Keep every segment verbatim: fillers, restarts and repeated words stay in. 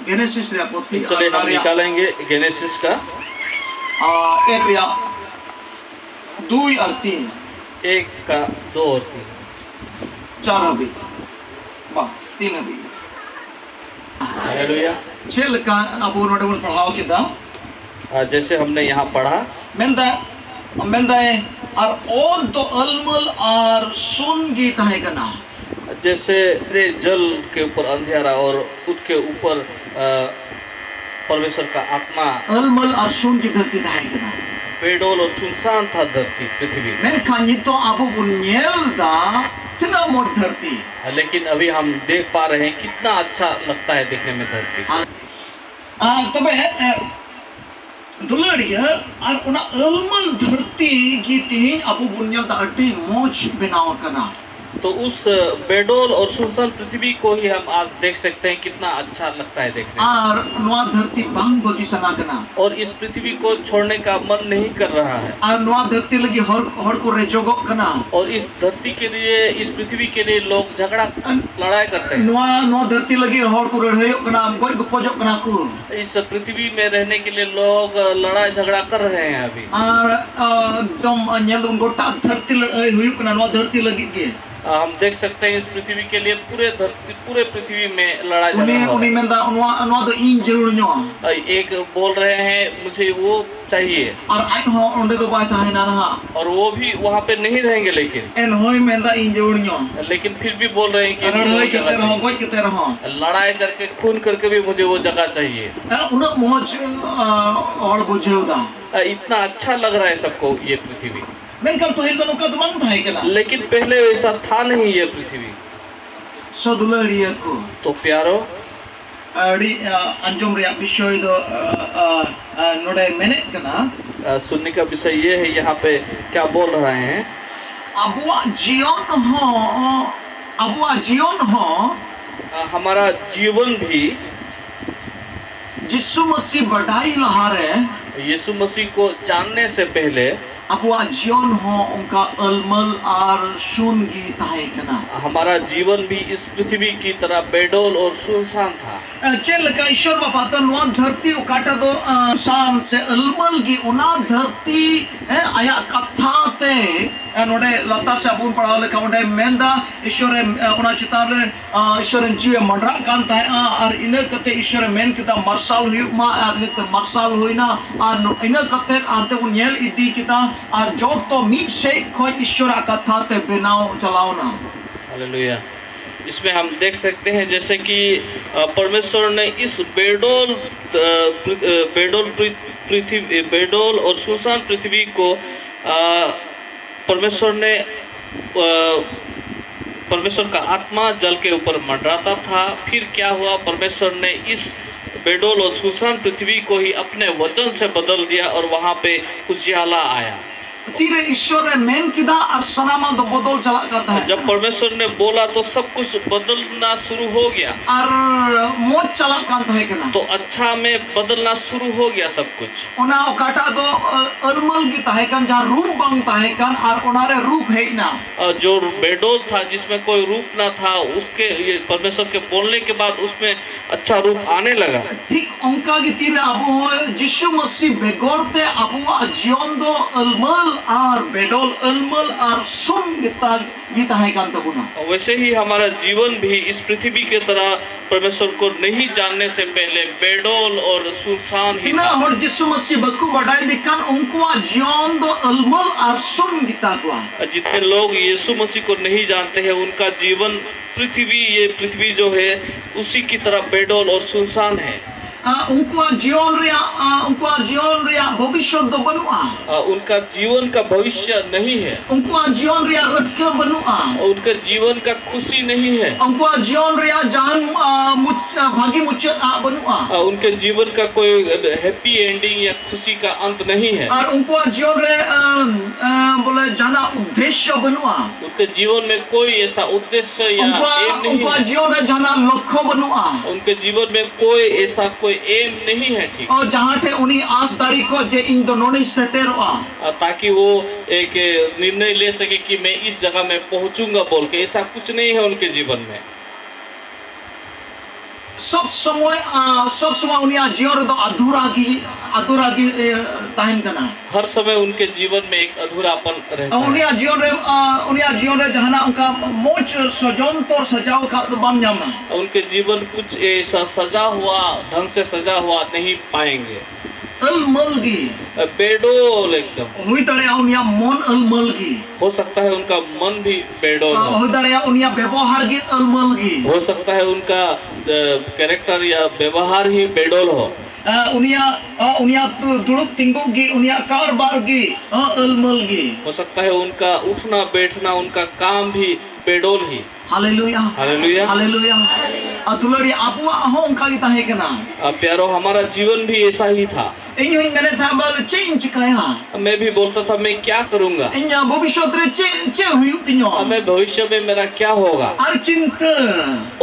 ᱡᱮᱱᱮᱥᱤᱥ ᱨᱮᱭᱟᱜ ᱯᱩᱛᱷᱤ, ᱪᱚᱞᱤᱭᱮ, ᱟᱨ ᱦᱟᱢ ᱚᱱᱟ ᱨᱮᱭᱟᱜ, ᱱᱤᱠᱟᱞᱮᱝᱜᱮ ᱡᱮᱱᱮᱥᱤᱥ ᱠᱟ᱾ ᱟ, ᱮᱠ ᱨᱮᱭᱟᱜ ᱫᱩᱭ ᱟᱨ ᱛᱤᱱ᱾ ᱮᱠ ᱠᱟ ᱫᱳ ᱟᱨ ᱛᱤᱱ᱾ ᱪᱟᱨ ᱦᱟᱹᱵᱤᱡ᱾ ᱵᱟᱝ, ᱛᱤᱱ ᱦᱟᱹᱵᱤᱡ᱾ ᱦᱟᱞᱮᱞᱩᱭᱟ᱾ ᱪᱮᱫ ᱞᱮᱠᱟ ᱟᱵᱚ ᱱᱚᱰᱮ ᱵᱚᱱ ᱯᱟᱲᱦᱟᱣ ᱠᱮᱫᱟ? ᱟ, ᱡᱮᱥᱮ ᱦᱟᱢᱱᱮ ᱭᱟᱦᱟᱸ ᱯᱟᱲᱦᱟ᱾ ᱢᱮᱱᱫᱟ, ᱢᱮᱱᱫᱟᱭ, ᱟᱨ ᱚᱛ ᱫᱚ ᱟᱹᱞᱢᱟᱹᱞ ᱟᱨ ᱥᱩᱱ ᱜᱮ ᱛᱟᱦᱮᱸ ᱠᱟᱱᱟ᱾ जैसे जल के ऊपर अंधेरा और उसके ऊपर, अ, परमेश्वर का आत्मा। ᱟᱹᱞᱢᱟᱹᱞ ᱟᱨ ᱥᱩᱱ ᱜᱮ ᱫᱷᱟᱹᱨᱛᱤ ᱛᱟᱦᱮᱸ ᱠᱟᱱᱟ᱾ बेडौल और सुनसान था धरती, पृथ्वी। ᱢᱮᱱᱠᱷᱟᱱ ᱱᱤᱛᱚᱜ ᱟᱵᱚ ᱵᱚᱱ ᱧᱮᱞ ᱫᱟ ᱛᱤᱱᱟᱹᱜ ᱢᱚᱡᱽ ᱫᱷᱟᱹᱨᱛᱤ᱾ लेकिन अभी हम देख पा रहे हैं कितना अच्छा लगता है देखने में धरती। ᱟᱨ, ᱟᱨ ᱛᱚᱵᱮ, ᱮ, ᱫᱩᱞᱟᱹᱲᱤᱭᱟᱹ, ᱟᱨ ᱚᱱᱟ ᱟᱹᱞᱢᱟᱹᱞ ᱫᱷᱟᱹᱨᱛᱤ ᱜᱮ ᱛᱮᱦᱮᱧ ᱟᱵᱚ ᱵᱚᱱ ᱧᱮᱞ ᱫᱟ, ᱟᱹᱰᱤ ᱢᱚᱡᱽ ᱵᱮᱱᱟᱣ ᱟᱠᱟᱱᱟ᱾ तो उस बेडौल और सुनसान पृथ्वी को ही हम आज देख सकते हैं, कितना अच्छा लगता है देखने में। ᱟᱨ ᱱᱚᱣᱟ ᱫᱷᱟᱹᱨᱛᱤ ᱵᱟᱝ ᱵᱟᱹᱜᱤ ᱥᱟᱱᱟ ᱠᱟᱱᱟ᱾ और इस पृथ्वी को छोड़ने का मन नहीं कर रहा है। ᱟᱨ ᱱᱚᱣᱟ ᱫᱷᱟᱹᱨᱛᱤ ᱞᱟᱹᱜᱤᱫ ᱦᱚᱲ, ᱦᱚᱲ ᱠᱚ ᱨᱮᱡᱚᱜᱚᱜ ᱠᱟᱱᱟ᱾ और इस धरती के लिए, इस पृथ्वी के लिए लोग झगड़ा, ᱟᱨ ᱞᱟᱲᱟᱭ ᱠᱟᱨᱛᱮ ᱦᱮᱸ᱾ ᱱᱚᱣᱟ, ᱱᱚᱣᱟ ᱫᱷᱟᱹᱨᱛᱤ ᱞᱟᱹᱜᱤᱫ ᱦᱚᱲ ᱠᱚ ᱞᱟᱹᱲᱦᱟᱹᱭᱚᱜ ᱠᱟᱱᱟ, ᱜᱚᱡ ᱜᱚᱯᱚᱡᱚᱜ ᱠᱟᱱᱟ ᱠᱚ᱾ इस पृथ्वी में रहने के लिए लोग लड़ाई झगड़ा कर रहे हैं अभी। ᱟᱨ, ᱟ, ᱮᱠᱫᱚᱢ, ᱟ, ᱧᱮᱞ ᱫᱟᱵᱚᱱ ᱜᱚᱴᱟ ᱫᱷᱟᱹᱨᱛᱤ ᱞᱟᱹᱲᱦᱟᱹᱭ ᱦᱩᱭᱩᱜ ᱠᱟᱱᱟ ᱱᱚᱣᱟ ᱫᱷᱟᱹᱨᱛᱤ ᱞᱟᱹᱜᱤᱫ ᱜᱮ᱾ हम देख सकते हैं इस पृथ्वी के लिए पूरे धरती, पूरे पृथ्वी में लड़ाई ᱩᱱᱤ, झगड़ा हो ᱩᱱᱤ रहा है। ᱢᱮᱱᱫᱟ, ᱱᱚᱣᱟ, ᱱᱚᱣᱟ ᱫᱚ ᱤᱧ ᱡᱟᱹᱨᱩᱲᱤᱧᱟ᱾ एक बोल रहे हैं, मुझे वो चाहिए। ᱟᱨ ᱟᱡ ᱦᱚᱸ ᱚᱸᱰᱮ ᱫᱚ ᱵᱟᱭ ᱛᱟᱦᱮᱱᱟ ᱱᱟᱦᱟᱜ᱾ और वो भी वहाँ पे नहीं रहेंगे लेकिन। ᱮᱱᱦᱚᱸᱭ ᱢᱮᱱᱫᱟ, ᱤᱧ ᱡᱟᱹᱨᱩᱲᱤᱧᱟ᱾ लेकिन फिर भी बोल रहे हैं कि मुझे वो ᱞᱟᱹᱲᱦᱟᱹᱭ ᱠᱟᱛᱮ ᱡᱟᱭᱜᱟ ᱨᱮᱦᱚᱸ, चाहिए। ᱜᱚᱡ ᱠᱟᱛᱮ ᱨᱮᱦᱚᱸ᱾ लड़ाई करके, खून करके भी मुझे वो जगह चाहिए। ᱦᱮᱸ, ᱩᱱᱟᱹᱜ ᱢᱚᱡᱽ, ᱟ, ᱦᱚᱲ ᱵᱩᱡᱷᱟᱹᱣ ᱫᱟ᱾ इतना अच्छा लग रहा है सबको ये पृथ्वी। ᱢᱮᱱᱠᱷᱟᱱ ᱯᱟᱹᱦᱤᱞ ᱫᱚ ᱱᱚᱝᱠᱟ ᱫᱚ ᱵᱟᱝ ᱛᱟᱦᱮᱸ ᱠᱟᱱᱟ᱾ लेकिन पहले वैसा था नहीं ये पृथ्वी। ᱥᱚ ᱫᱩᱞᱟᱹᱲᱤᱭᱟᱹ ᱠᱚ᱾ तो प्यारो, ᱟᱹᱰᱤ, ᱟ, ᱟᱸᱡᱚᱢ ᱨᱮᱭᱟᱜ ᱵᱤᱥᱚᱭ ᱫᱚ, ᱟ, ᱟ, ᱟ, ᱱᱚᱰᱮ ᱢᱮᱱᱮᱫ ᱠᱟᱱᱟ, ᱟ, सुनने का विषय ये है, यहाँ पे क्या बोल रहे हैं? ᱟᱵᱚᱣᱟᱜ ᱡᱤᱭᱚᱱ ᱦᱚᱸ, ᱟᱵᱚᱣᱟᱜ ᱡᱤᱭᱚᱱ ᱦᱚᱸ, ᱟ, हमारा जीवन भी ᱡᱤᱥᱩ ᱢᱟᱹᱥᱤ ᱵᱟᱰᱟᱭ ᱞᱟᱦᱟᱨᱮ, यीशु मसीह को जानने से पहले, ᱟᱵᱚᱣᱟᱜ ᱡᱤᱭᱚᱱ ᱦᱚᱸ ᱚᱱᱠᱟ ᱟᱹᱞᱢᱟᱹᱞ ᱟᱨ ᱥᱩᱱ ᱜᱮ ᱛᱟᱦᱮᱸ ᱠᱟᱱᱟ᱾ हमारा जीवन भी इस पृथ्वी की तरह बेडौल और सुनसान था। ᱪᱮᱫ ᱞᱮᱠᱟ ᱤᱥᱚᱨ ᱵᱟᱵᱟ ᱫᱚ ᱱᱚᱣᱟ ᱫᱷᱟᱹᱨᱛᱤ ᱚᱠᱟᱴᱟᱜ ᱫᱚ ᱟᱸ, ᱥᱟᱱ ᱥᱮ ᱟᱹᱞᱢᱟᱹᱞ ᱜᱮ, ᱚᱱᱟ ᱫᱷᱟᱹᱨᱛᱤ ᱦᱮᱸ, ᱟᱭᱟᱜ ᱠᱟᱛᱷᱟ ᱛᱮ ᱟᱸ, ᱱᱚᱰᱮ ᱞᱟᱛᱟᱨ ᱥᱮᱫ ᱟᱵᱚ ᱵᱚᱱ ᱯᱟᱲᱦᱟᱣ ᱞᱮᱠᱷᱟᱱ ᱚᱸᱰᱮ ᱢᱮᱱᱫᱟ ᱤᱥᱚᱨᱮ ᱟᱸ, ᱚᱱᱟ ᱪᱮᱛᱟᱱ ᱨᱮ ᱟᱸ, ᱤᱥᱚᱨ ᱨᱮᱱ ᱡᱤᱣᱤ ᱢᱟᱰᱨᱟᱜ ᱠᱟᱱ ᱛᱟᱦᱮᱸᱜᱼᱟ ᱟᱨ ᱤᱱᱟᱹ ᱠᱟᱛᱮ ᱤᱥᱚᱨᱮ ᱢᱮᱱ ᱠᱮᱫᱟ ᱢᱟᱨᱥᱟᱞ ᱦᱩᱭᱩᱜ ᱢᱟ ᱟᱨ ᱤᱱᱟᱹᱛᱮ ᱢᱟᱨᱥᱟᱞ ᱦᱩᱭᱱᱟ᱾ ᱟᱨ ᱱᱚ- ᱤᱱᱟᱹ ᱠᱟᱛᱮ ᱦᱟᱱᱛᱮ ᱵᱚᱱ ᱧᱮᱞ ᱤᱫᱤ ᱠᱮᱫᱟ ᱟᱨ ᱡᱚᱛᱚ ᱢᱤᱫ ᱥᱮᱫ ᱠᱷᱚᱱ ᱤᱥᱚᱨᱟᱜ ᱠᱟᱛᱷᱟ ᱛᱮ ᱵᱮᱱᱟᱣ ᱪᱟᱞᱟᱣᱱᱟ᱾ हालेलुया। इसमें हम देख सकते हैं जैसे कि अ, परमेश्वर ने इस बेडोल अ, पृ- अ, बेडोल पृ- पृथ्वी बेडोल और सुनसान पृथ्वी को अ, परमेश्वर ने अ, परमेश्वर का आत्मा जल के ऊपर मंडराता था। फिर क्या हुआ? परमेश्वर ने इस बेडोल और सुनसान पृथ्वी को ही अपने वचन से बदल दिया और वहां पे उजियाला आया। ᱛᱤᱨᱮ ᱤᱥᱚᱨᱮ ᱢᱮᱱ ᱠᱮᱫᱟ ᱟᱨ ᱥᱟᱱᱟᱢᱟᱜ ᱫᱚ ᱵᱚᱫᱚᱞ ᱪᱟᱞᱟᱜ ᱠᱟᱱ ᱛᱟᱦᱮᱸ जब ᱠᱟᱱᱟ᱾ परमेश्वर ने बोला तो सब कुछ बदलना शुरू हो गया। ᱟᱨ ᱢᱚᱡᱽ ᱪᱟᱞᱟᱜ ᱠᱟᱱ ᱛᱟᱦᱮᱸ ᱠᱟᱱᱟ᱾ तो अच्छा में बदलना शुरू हो गया सब कुछ। ᱚᱱᱟ ᱚᱠᱟᱴᱟᱜ ᱫᱚ ᱟᱹ, ᱟᱹᱞᱢᱟᱹᱞ ᱜᱮ ᱛᱟᱦᱮᱸ ᱠᱟᱱ, ᱡᱟᱦᱟᱸ ᱨᱩᱯ ᱵᱟᱝ ᱛᱟᱦᱮᱸ ᱠᱟᱱ, ᱟᱨ ᱚᱱᱟᱨᱮ ᱨᱩᱯ ᱦᱮᱡ ᱮᱱᱟ᱾ और जो बेडोल था, जिसमें कोई रूप ना था, उसके ये परमेश्वर के बोलने के बाद उसमें अच्छा रूप आने लगा। ᱴᱷᱤᱠ ᱚᱱᱠᱟ ᱜᱮ ᱛᱤᱨᱮ ᱟᱵᱚ ᱦᱚᱸ ᱡᱤᱥᱩ ᱢᱟᱹᱥᱤ ᱵᱮᱜᱚᱨ ᱛᱮ ᱟᱵᱚᱣᱟᱜ ᱡᱤᱭᱚᱱ ᱫᱚ ᱟᱹᱞᱢᱟᱹᱞ ᱟᱨ ᱵᱮᱰᱚᱞ, ᱟᱹᱞᱢᱟᱹᱞ ᱟᱨ ᱥᱩᱱ ᱜᱮ ᱛᱟ- ᱜᱮ ᱛᱟᱦᱮᱸ ᱠᱟᱱ ᱛᱟᱵᱚᱱᱟ᱾ और वैसे ही हमारा जीवन भी इस पृथ्वी की तरह परमेश्वर को नहीं जानने से पहले बेडोल और सुनसान ही ᱛᱤᱱᱟᱹᱜ था। ᱦᱚᱲ ᱡᱤᱥᱩ ᱢᱟᱹᱥᱤ ᱵᱟᱠᱚ ᱵᱟᱰᱟᱭ ᱞᱮᱠᱷᱟᱱ ᱩᱱᱠᱩᱣᱟᱜ ᱡᱤᱭᱚᱱ ᱫᱚ ᱟᱹᱞᱢᱟᱹᱞ ᱟᱨ ᱥᱩᱱ ᱜᱮᱛᱟ ᱠᱚᱣᱟ᱾ जितने लोग यीशु मसीह को नहीं जानते हैं, उनका जीवन पृथ्वी, ये पृथ्वी जो है, उसी की तरह बेडोल और सुनसान है। ᱟᱸ, ᱩᱱᱠᱩᱣᱟᱜ ᱡᱤᱭᱚᱱ ᱨᱮᱭᱟᱜ ᱟᱸ, ᱩᱱᱠᱩᱣᱟᱜ ᱡᱤᱭᱚᱱ ᱨᱮᱭᱟᱜ ᱵᱷᱚᱵᱤᱥᱥᱚᱛ ᱫᱚ ᱵᱟᱹᱱᱩᱜᱼᱟ᱾ आ, उनका जीवन का भविष्य नहीं है। ᱩᱱᱠᱩᱣᱟᱜ ᱡᱤᱭᱚᱱ ᱨᱮᱭᱟᱜ ᱨᱟᱹᱥᱠᱟᱹ ᱵᱟᱹᱱᱩᱜᱼᱟ᱾ उनका जीवन का खुशी नहीं है। ᱩᱱᱠᱩᱣᱟᱜ ᱡᱤᱭᱚᱱ ᱨᱮᱭᱟᱜ ᱡᱟᱦᱟᱱ ᱟᱸ, ᱢᱩᱪ- ᱵᱷᱟᱹᱜᱤ ᱢᱩᱪᱟᱹᱫ ᱟᱜ ᱵᱟᱹᱱᱩᱜᱼᱟ᱾ आ, उनके जीवन का कोई हैप्पी एंडिंग या खुशी का अंत नहीं है। ᱟᱨ ᱩᱱᱠᱩᱣᱟᱜ ᱡᱤᱭᱚᱱ ᱨᱮ ᱟᱢ, ᱟᱢ, ᱵᱚᱞᱮ ᱡᱟᱦᱟᱱᱟᱜ ᱩᱫᱽᱫᱮᱥᱥᱚ ᱵᱟᱹᱱᱩᱜᱼᱟ᱾ उनके जीवन में कोई ऐसा उद्देश्य या ᱩᱱᱠᱩᱣᱟᱜ एम नहीं ᱩᱱᱠᱩᱣᱟᱜ है। ᱡᱤᱭᱚᱱ ᱨᱮ ᱡᱟᱦᱟᱱᱟᱜ ᱞᱚᱠᱠᱷᱚ ᱵᱟᱹᱱᱩᱜᱼᱟ᱾ उनके जीवन में कोई ऐसा कोई एम नहीं है, ठीक। ᱚ, ᱡᱟᱦᱟᱸ ᱴᱷᱮᱱ ᱩᱱᱤ ᱟᱥ ᱫᱟᱲᱮ ᱠᱚ ᱡᱮ ᱤᱧ ᱫᱚ ᱱᱚᱰᱮᱧ ᱥᱮᱴᱮᱨᱚᱜᱼᱟ᱾ आ, ताकि वो एक निर्णय ले सके कि मैं इस जगह में पहुंचूंगा बोल के, ऐसा कुछ नहीं है उनके जीवन में। ᱥᱚᱵ ᱥᱚᱢᱚᱭ ᱟᱸ, ᱥᱚᱵ ᱥᱚᱢᱚᱭ ᱩᱱᱤᱭᱟᱜ ᱡᱤᱭᱚᱱ ᱨᱮᱫᱚ ᱟᱫᱷᱩᱨᱟ ᱜᱮ ᱟᱫᱷᱩᱨᱟ ᱜᱮ ᱮ, ᱛᱟᱦᱮᱱ ᱠᱟᱱᱟ᱾ हर समय उनके जीवन में एक अधूरापन रहता है। ᱩᱱᱤᱭᱟᱜ ᱡᱤᱭᱚᱱ ᱨᱮ ᱟᱸ, ᱩᱱᱤᱭᱟᱜ ᱡᱤᱭᱚᱱ ᱨᱮ ᱡᱟᱦᱟᱱᱟᱜ ᱚᱱᱠᱟ ᱢᱚᱡᱽ ᱥᱚᱡᱚᱱᱛᱚᱨ ᱥᱟᱡᱟᱣ ᱠᱟᱜ ᱫᱚ ᱵᱟᱢ ᱧᱟᱢᱟ᱾ उनके जीवन कुछ ऐसा सजा हुआ, ढंग से सजा हुआ नहीं पाएंगे। ᱟᱹᱞᱢᱟᱹᱞ ᱜᱮ᱾ बेडोल एकदम। ᱦᱩᱭ ᱫᱟᱲᱮᱭᱟᱜᱼᱟ ᱩᱱᱤᱭᱟᱜ ᱢᱚᱱ ᱟᱹᱞᱢᱟᱹᱞ ᱜᱮ᱾ हो सकता है उनका मन भी बेडोल हो। ᱦᱩᱭ ᱫᱟᱲᱮᱭᱟᱜᱼᱟ ᱩᱱᱤᱭᱟᱜ ᱵᱮᱵᱚᱦᱟᱨ ᱜᱮ ᱟᱹᱞᱢᱟᱹᱞ ᱜᱮ᱾ हो सकता है उनका कैरेक्टर या व्यवहार ही बेडोल हो। ᱟᱸ, ᱩᱱᱤᱭᱟᱜ ᱟᱸ, ᱩᱱᱤᱭᱟᱜ ᱫᱩ- ᱫᱩᱲᱩᱵ ᱛᱤᱸᱜᱩ ᱜᱮ, ᱩᱱᱤᱭᱟᱜ ᱠᱟᱨᱵᱟᱨ ᱜᱮ ᱟᱸ, ᱟᱹᱞᱢᱟᱹᱞ ᱜᱮ᱾ हो सकता है उनका उठना बैठना, उनका काम भी बेडोल ही। ᱦᱟᱞᱮᱞᱩᱭᱟ᱾ ᱦᱟᱞᱮᱞᱩᱭᱟ᱾ ᱦᱟᱞᱮᱞᱩᱭᱟ᱾ ᱟᱨ ᱫᱩᱞᱟᱹᱲᱤᱭᱟᱹ, ᱟᱵᱚᱣᱟᱜ ᱦᱚᱸ ᱚᱱᱠᱟ ᱜᱮ ᱛᱟᱦᱮᱸ ᱠᱟᱱᱟ᱾ अब प्यारो, हमारा जीवन भी ऐसा ही था। ᱤᱧ ᱦᱚᱸᱧ ᱢᱮᱱᱮᱫ ᱛᱟᱦᱮᱸᱫ, "ᱵᱟᱵᱟ, ᱪᱮᱫ ᱤᱧ ᱪᱤᱠᱟᱹᱭᱟ? अब मैं भी बोलता था, मैं क्या करूंगा? ᱤᱧᱟᱜ ᱵᱷᱚᱵᱤᱥᱥᱚᱛ ᱨᱮ ᱪᱮᱫ ᱪᱮᱫ ᱦᱩᱭᱩᱜ ᱛᱤᱧᱟ?" अब मैं भविष्य में मेरा क्या होगा? ᱟᱨ ᱪᱤᱱᱛᱟᱹ,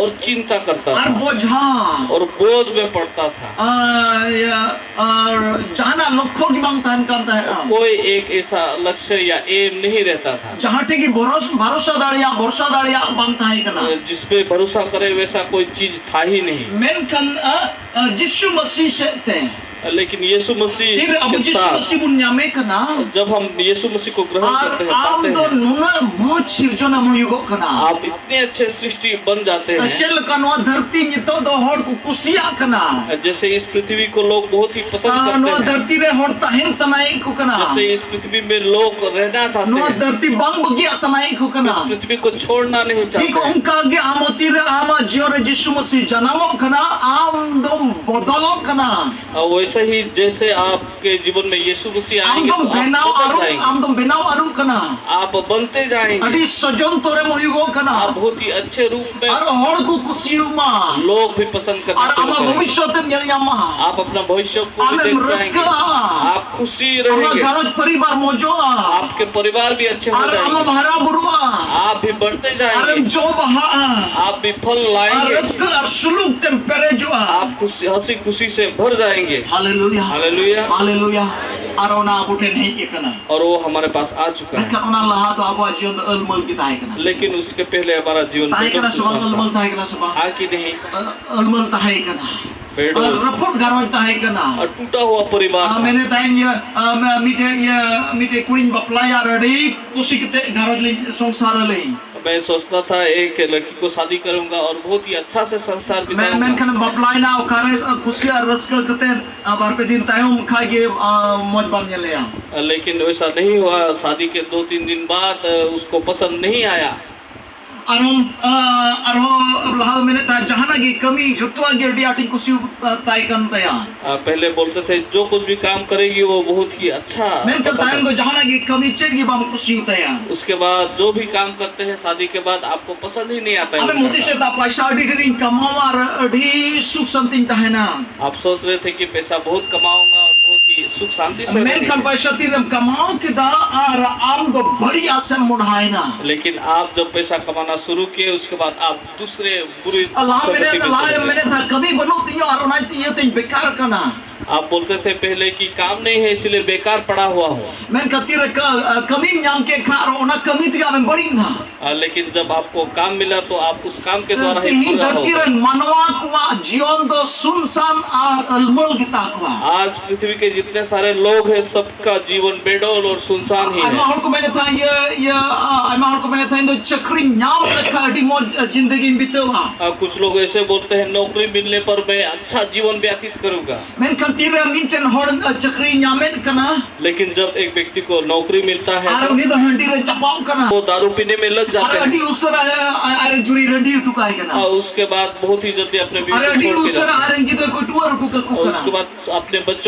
और चिंता करता ᱟᱨ था। ᱵᱚᱡᱷᱟ, और बोझ में पड़ता था। ᱟᱨ, ᱟᱨ ᱡᱟᱦᱟᱱᱟᱜ ᱞᱚᱠᱠᱷᱚ ᱜᱮ ᱵᱟᱝ ᱛᱟᱦᱮᱱ ᱠᱟᱱ ᱛᱟᱦᱮᱸᱫᱼᱟ᱾ कोई एक ऐसा लक्ष्य या एम नहीं रहता था। ᱡᱟᱦᱟᱸ ᱴᱷᱮᱱ ᱜᱮ ᱵᱷᱚᱨᱚᱥ- ᱵᱷᱚᱨᱥᱟ ᱫᱟᱲᱮᱭᱟᱜ, ᱵᱷᱚᱨᱥᱟ ᱫᱟᱲᱮᱭᱟᱜ ᱵᱟᱝ ᱛᱟᱦᱮᱸ ᱠᱟᱱᱟ᱾ जिस पे भरोसा करे वैसा कोई चीज था ही नहीं। ᱢᱮᱱᱠᱷᱟᱱ ᱟ, ᱟ, ᱡᱤᱥᱩ ᱢᱟᱹᱥᱤ ᱥᱮᱫ ᱛᱮ, लेकिन यीशु मसीह ᱛᱤᱱᱨᱮ ᱟᱵᱚ के ᱡᱤᱥᱩ साथ, ᱢᱟᱹᱥᱤ ᱵᱚᱱ ᱧᱟᱢᱮ ᱠᱟᱱᱟ, जब हम यीशु मसीह को ग्रहण ᱟᱨ करते हैं, ᱟᱢ पाते ᱫᱚ हैं, ᱱᱩᱱᱟᱹᱜ ᱢᱚᱡᱽ ᱥᱤᱨᱡᱚᱱᱮᱢ ᱦᱩᱭᱩᱜᱚᱜ ᱠᱟᱱᱟ᱾ आप इतने अच्छे सृष्टि बन जाते हैं। ᱪᱮᱫ ᱞᱮᱠᱟ ᱱᱚᱣᱟ ᱫᱷᱟᱹᱨᱛᱤ ᱱᱤᱛᱚᱜ ᱫᱚ ᱦᱚᱲ ᱠᱚ ᱠᱩᱥᱤᱭᱟᱜ ᱠᱟᱱᱟ᱾ जैसे इस पृथ्वी को लोग बहुत ही पसंद ᱟᱨ ᱱᱚᱣᱟ करते हैं, ᱫᱷᱟᱹᱨᱛᱤ ᱨᱮ ᱦᱚᱲ ᱛᱟᱦᱮᱱ ᱥᱟᱱᱟᱭᱮᱫ ᱠᱚ ᱠᱟᱱᱟ᱾ जैसे इस पृथ्वी में लोग रहना चाहते ᱱᱚᱣᱟ हैं, ᱫᱷᱟᱹᱨᱛᱤ ᱵᱟᱝ ᱵᱟᱹᱜᱤᱭᱟᱜ ᱥᱟᱱᱟᱭᱮᱫ ᱠᱚ ᱠᱟᱱᱟ᱾ इस पृथ्वी को छोड़ना नहीं ᱴᱷᱤᱠ चाहते हैं। ᱚᱱᱠᱟ ᱜᱮ ᱟᱢ ᱛᱤᱨᱮ ᱟᱢᱟᱜ ᱡᱤᱭᱚᱱ ᱨᱮ ᱡᱤᱥᱩ ᱢᱟᱹᱥᱤ ᱡᱟᱱᱟᱢᱚᱜ ᱠᱟᱱᱟ, ᱟᱢ ᱫᱚᱢ ᱵᱚᱫᱚᱞᱚᱜ ᱠᱟᱱᱟ᱾ और वैसे ही जैसे आपके जीवन में यीशु मसीह ᱟᱢ आएंगे ᱫᱚᱢ तो आप ᱵᱮᱱᱟᱣ बदल ᱟᱹᱨᱩ जाएंगे। ᱟᱢ ᱫᱚᱢ ᱵᱮᱱᱟᱣ ᱟᱹᱨᱩᱜ ᱠᱟᱱᱟ᱾ आप बनते जाएंगे। ᱟᱹᱰᱤ ᱥᱚᱡᱚᱱ ᱛᱚᱨᱮᱢ ᱦᱩᱭᱩᱜᱚᱜ ᱠᱟᱱᱟ᱾ आप बहुत ही अच्छे रूप में ᱟᱨ ᱦᱚᱲ ᱠᱚ ᱠᱩᱥᱤᱭᱟᱢᱟ᱾ लोग भी पसंद करना ᱟᱨ शुरू ᱟᱢᱟᱜ ᱠᱟᱨᱮᱸᱜᱮ। ᱵᱷᱚᱵᱤᱥᱥᱚᱛ ᱮᱢ ᱧᱮᱞ ᱧᱟᱢᱟ᱾ आप अपना भविष्य को भी ᱟᱢᱮᱢ देख पाएंगे। ᱨᱟᱹᱥᱠᱟᱹᱜᱼᱟ᱾ आप खुशी ᱟᱢᱟᱜ रहेंगे। ᱜᱷᱟᱨᱚᱸᱡᱽ ᱯᱚᱨᱤᱵᱟᱨ ᱢᱚᱡᱚᱜᱼᱟ᱾ आपके परिवार भी अच्छे हो ᱟᱨ ᱟᱢᱮᱢ जाएंगे। ᱦᱟᱨᱟ ᱵᱩᱨᱩᱜᱼᱟ᱾ आप भी बढ़ते ᱟᱨᱮᱢ जाएंगे। ᱡᱚ ᱵᱟᱦᱟᱜᱼᱟ᱾ आप भी फल ᱟᱨ लाएंगे। ᱨᱟᱹᱥᱠᱟᱹ ᱟᱨ ᱥᱩᱞᱩᱠ ᱛᱮᱢ ᱯᱮᱨᱮᱡᱚᱜᱼᱟ᱾ आप खुशी हंसी खुशी से भर जाएंगे। ᱦᱟᱞᱮᱞᱩᱭᱟ᱾ ᱦᱟᱞᱮᱞᱩᱭᱟ᱾ ᱦᱟᱞᱮᱞᱩᱭᱟ᱾ ᱟᱨ ᱚᱱᱟ ᱟᱵᱚ ᱴᱷᱮᱱ ᱦᱮᱡ ᱟᱠᱟᱱᱟ᱾ और वो हमारे पास आ चुका है। ᱢᱮᱱᱠᱷᱟᱱ ᱚᱱᱟ ᱞᱟᱦᱟ ᱫᱚ ᱟᱵᱚᱣᱟᱜ ᱡᱤᱭᱚᱱ ᱫᱚ ᱟᱹᱞᱢᱟᱹᱞ ᱜᱮ ᱛᱟᱦᱮᱸ ᱠᱟᱱᱟ᱾ लेकिन उसके पहले हमारा जीवन ᱛᱟᱦᱮᱸ बिल्कुल ᱠᱟᱱᱟ ᱥᱮ ᱵᱟᱝ? सुनसान ᱟᱹᱞᱢᱟᱹᱞ था। ᱛᱟᱦᱮᱸ ᱠᱟᱱᱟ ᱥᱮ ᱵᱟᱝ? था कि नहीं? ᱟᱹ- ᱟᱹᱞᱢᱟᱹᱞ ᱛᱟᱦᱮᱸ ᱠᱟᱱᱟ᱾ बेडौल। ᱟᱨ ᱨᱟᱹᱯᱩᱫ ᱜᱷᱟᱨᱚᱸᱡᱽ ᱛᱟᱦᱮᱸ ᱠᱟᱱᱟ᱾ और टूटा हुआ परिवार ᱟᱨ था। ᱢᱮᱱᱮᱫ ᱛᱟᱦᱮᱱ ᱤᱭᱟᱹ ᱟᱨ ᱢᱤᱫᱴᱮᱡ ᱤᱭᱟᱹ ᱢᱤᱫᱴᱮᱡ ᱠᱩᱲᱤᱧ ᱵᱟᱯᱞᱟᱭᱟ ᱟᱨ ᱟᱹᱰᱤ ᱠᱩᱥᱤ ᱠᱟᱛᱮ ᱜᱷᱟᱨᱚᱸᱡᱽ ᱞᱤᱧ ᱥᱚᱝᱥᱟᱨ ᱟᱞᱤᱧ᱾ मैं सोचता था एक लड़की को शादी करूंगा और बहुत ही अच्छा से संसार ᱢᱮᱱ- बिताऊंगा। ᱢᱮᱱᱠᱷᱟᱱ ᱵᱟᱯᱞᱟᱭᱮᱱᱟ ᱚᱠᱟᱨᱮ ᱠᱩᱥᱤ ᱟᱨ ᱨᱟᱹᱥᱠᱟᱹ ᱠᱟᱛᱮ ᱵᱟᱨ ᱯᱮ ᱫᱤᱱ ᱛᱟᱭᱚᱢ ᱠᱷᱟᱡ ᱜᱮ ᱟᱨ ᱢᱚᱡᱽ ᱵᱟᱢ ᱧᱮᱞᱮᱭᱟ᱾ लेकिन वैसा नहीं हुआ। शादी के दो तीन दिन बाद अ, उसको पसंद नहीं आया। ᱟᱨᱦᱚᱸ ᱟᱨᱦᱚᱸ ᱞᱟᱦᱟ ᱢᱮᱱᱮᱫ ᱛᱟᱦᱮᱸ ᱡᱟᱦᱟᱱᱟᱜ ᱜᱮ ᱠᱟᱹᱢᱤ ᱡᱚᱛᱚᱣᱟᱜ ᱜᱮ ᱟᱹᱰᱤ ᱟᱸᱴᱤᱧ ᱠᱩᱥᱤ ᱛᱟᱭ ᱠᱟᱱ ᱛᱟᱭᱟ᱾ अ, पहले बोलते थे जो कुछ भी काम करेगी वो बहुत ही अच्छा ᱢᱮᱱᱠᱷᱟᱱ पता ᱛᱟᱭᱚᱢ था। ᱫᱚ ᱡᱟᱦᱟᱱᱟᱜ ᱜᱮ ᱠᱟᱹᱢᱤ ᱪᱮᱫ ᱜᱮ ᱵᱟᱢ ᱠᱩᱥᱤᱭᱟᱛᱟᱭᱟ᱾ उसके बाद जो भी काम करते हैं शादी के बाद आपको पसंद ही नहीं आता है ᱟᱢᱮᱢ वो ᱦᱩᱫᱤᱥ करना। ᱮᱫᱟ ᱯᱟᱭᱥᱟ ᱟᱹᱰᱤ ᱰᱷᱮᱨᱤᱧ ᱠᱟᱢᱟᱣᱟ ᱟᱨ ᱟᱹᱰᱤ ᱥᱩᱠ ᱥᱟᱱᱛᱤᱧ ᱛᱟᱦᱮᱱᱟ᱾ आप सोच रहे थे कि पैसा बहुत कमाऊंगा और बहुत ही सुख शांति से ᱢᱮᱱᱠᱷᱟᱱ रहेंगे। ᱯᱟᱭᱥᱟ ᱛᱤᱨᱮᱢ ᱠᱟᱢᱟᱣ ᱠᱮᱫᱟ ᱟᱨ ᱟᱢ ᱫᱚ ᱵᱟᱹᱲᱤᱡ ᱟᱥᱮᱢ ᱢᱚᱰᱦᱟᱭᱮᱱᱟ᱾ लेकिन आप जब पैसा कमाना शुरू किए उसके बाद आप दूसरे बुरी ᱞᱟᱦᱟ संगति ᱢᱮᱱᱮᱫ में ᱞᱟᱦᱟ चले गए। ᱢᱮᱱᱮᱫ ᱛᱟᱦᱮᱸ ᱠᱟᱹᱢᱤ ᱵᱟᱹᱱᱩᱜ ᱛᱤᱧᱟᱹ ᱟᱨ ᱚᱱᱟ ᱤᱭᱟᱹᱛᱮᱧ ᱵᱮᱠᱟᱨ ᱠᱟᱱᱟ᱾ आप बोलते थे पहले कि काम नहीं है इसलिए बेकार पड़ा हुआ हूँ। ᱢᱮᱱᱠᱷᱟᱱ ᱛᱤᱨᱮ ᱠᱟ- ᱠᱟᱹᱢᱤᱢ ᱧᱟᱢ ᱠᱮᱫ ᱠᱷᱟᱱ ᱟᱨ ᱚᱱᱟ ᱠᱟᱹᱢᱤ ᱛᱮᱜᱮ ᱟᱢᱮᱢ ᱵᱟᱹᱲᱤᱡ ᱮᱱᱟ᱾ आ, लेकिन जब आपको काम मिला तो आप उस काम के द्वारा ही ᱛᱮᱦᱮᱧ पूरा हो ᱫᱷᱟᱹᱨᱛᱤ गए। ᱨᱮᱱ ᱢᱟᱱᱣᱟ ᱠᱚᱣᱟᱜ ᱡᱤᱭᱚᱱ ᱫᱚ ᱥᱩᱱᱥᱟᱱ ᱟᱨ ᱟᱹᱞᱢᱟᱹᱞ ᱜᱮᱛᱟ ᱠᱚᱣᱟ᱾ आज पृथ्वी के जितने सारे लोग हैं सबका जीवन बेडौल और सुनसान ही ᱟᱭᱢᱟ है। ᱦᱚᱲ ᱠᱚ ᱢᱮᱱᱮᱫ ᱛᱟᱦᱮᱸ ᱤᱭᱟᱹ ᱤᱭᱟᱹ ᱟᱭᱢᱟ ᱦᱚᱲ ᱠᱚ ᱢᱮᱱᱮᱫ ᱛᱟᱦᱮᱸ ᱤᱧ ᱫᱚ ᱪᱟᱹᱠᱨᱤᱧ ᱧᱟᱢ ᱞᱮᱠᱷᱟᱱ ᱟᱹᱰᱤ ᱢᱚᱡᱽ ᱡᱤᱱᱫᱮᱜᱤᱧ ᱵᱤᱛᱟᱹᱣᱟ᱾ आ, कुछ लोग ऐसे बोलते हैं नौकरी मिलने पर मैं अच्छा जीवन व्यतीत करूंगा। ᱢᱮᱱᱠᱷᱟᱱ ᱛᱤᱨᱮ ᱢᱤᱫᱴᱮᱱ ᱦᱚᱲ ᱪᱟᱹᱠᱨᱤᱭ ᱧᱟᱢᱮᱫ ᱠᱟᱱᱟ लेकिन जब एक व्यक्ति को नौकरी मिलता है ᱟᱨ ᱩᱱᱤ ᱫᱚ ᱦᱟᱺᱰᱤ ᱨᱮ ᱪᱟᱯᱟᱣ ᱠᱟᱱᱟ वो दारू पीने में लग ᱟᱨ जाते ᱟᱹᱰᱤ हैं। ᱩᱥᱟᱹᱨᱟ ᱟᱡ ᱨᱮᱱ ᱡᱩᱨᱤ ᱨᱟᱺᱰᱤ ᱦᱚᱴᱚ ᱠᱟᱭ ᱠᱟᱱᱟ और उसके बाद बहुत ही जल्दी अपने बीवी ᱟᱨ को ᱟᱹᱰᱤ ᱩᱥᱟᱹᱨᱟ ᱟᱡᱨᱮᱱ ᱜᱤᱫᱽᱨᱟᱹ ᱠᱚ ᱴᱩᱣᱟᱹᱨ ᱦᱚᱴᱚ ᱠᱟᱠᱚ ᱠᱟᱱᱟ᱾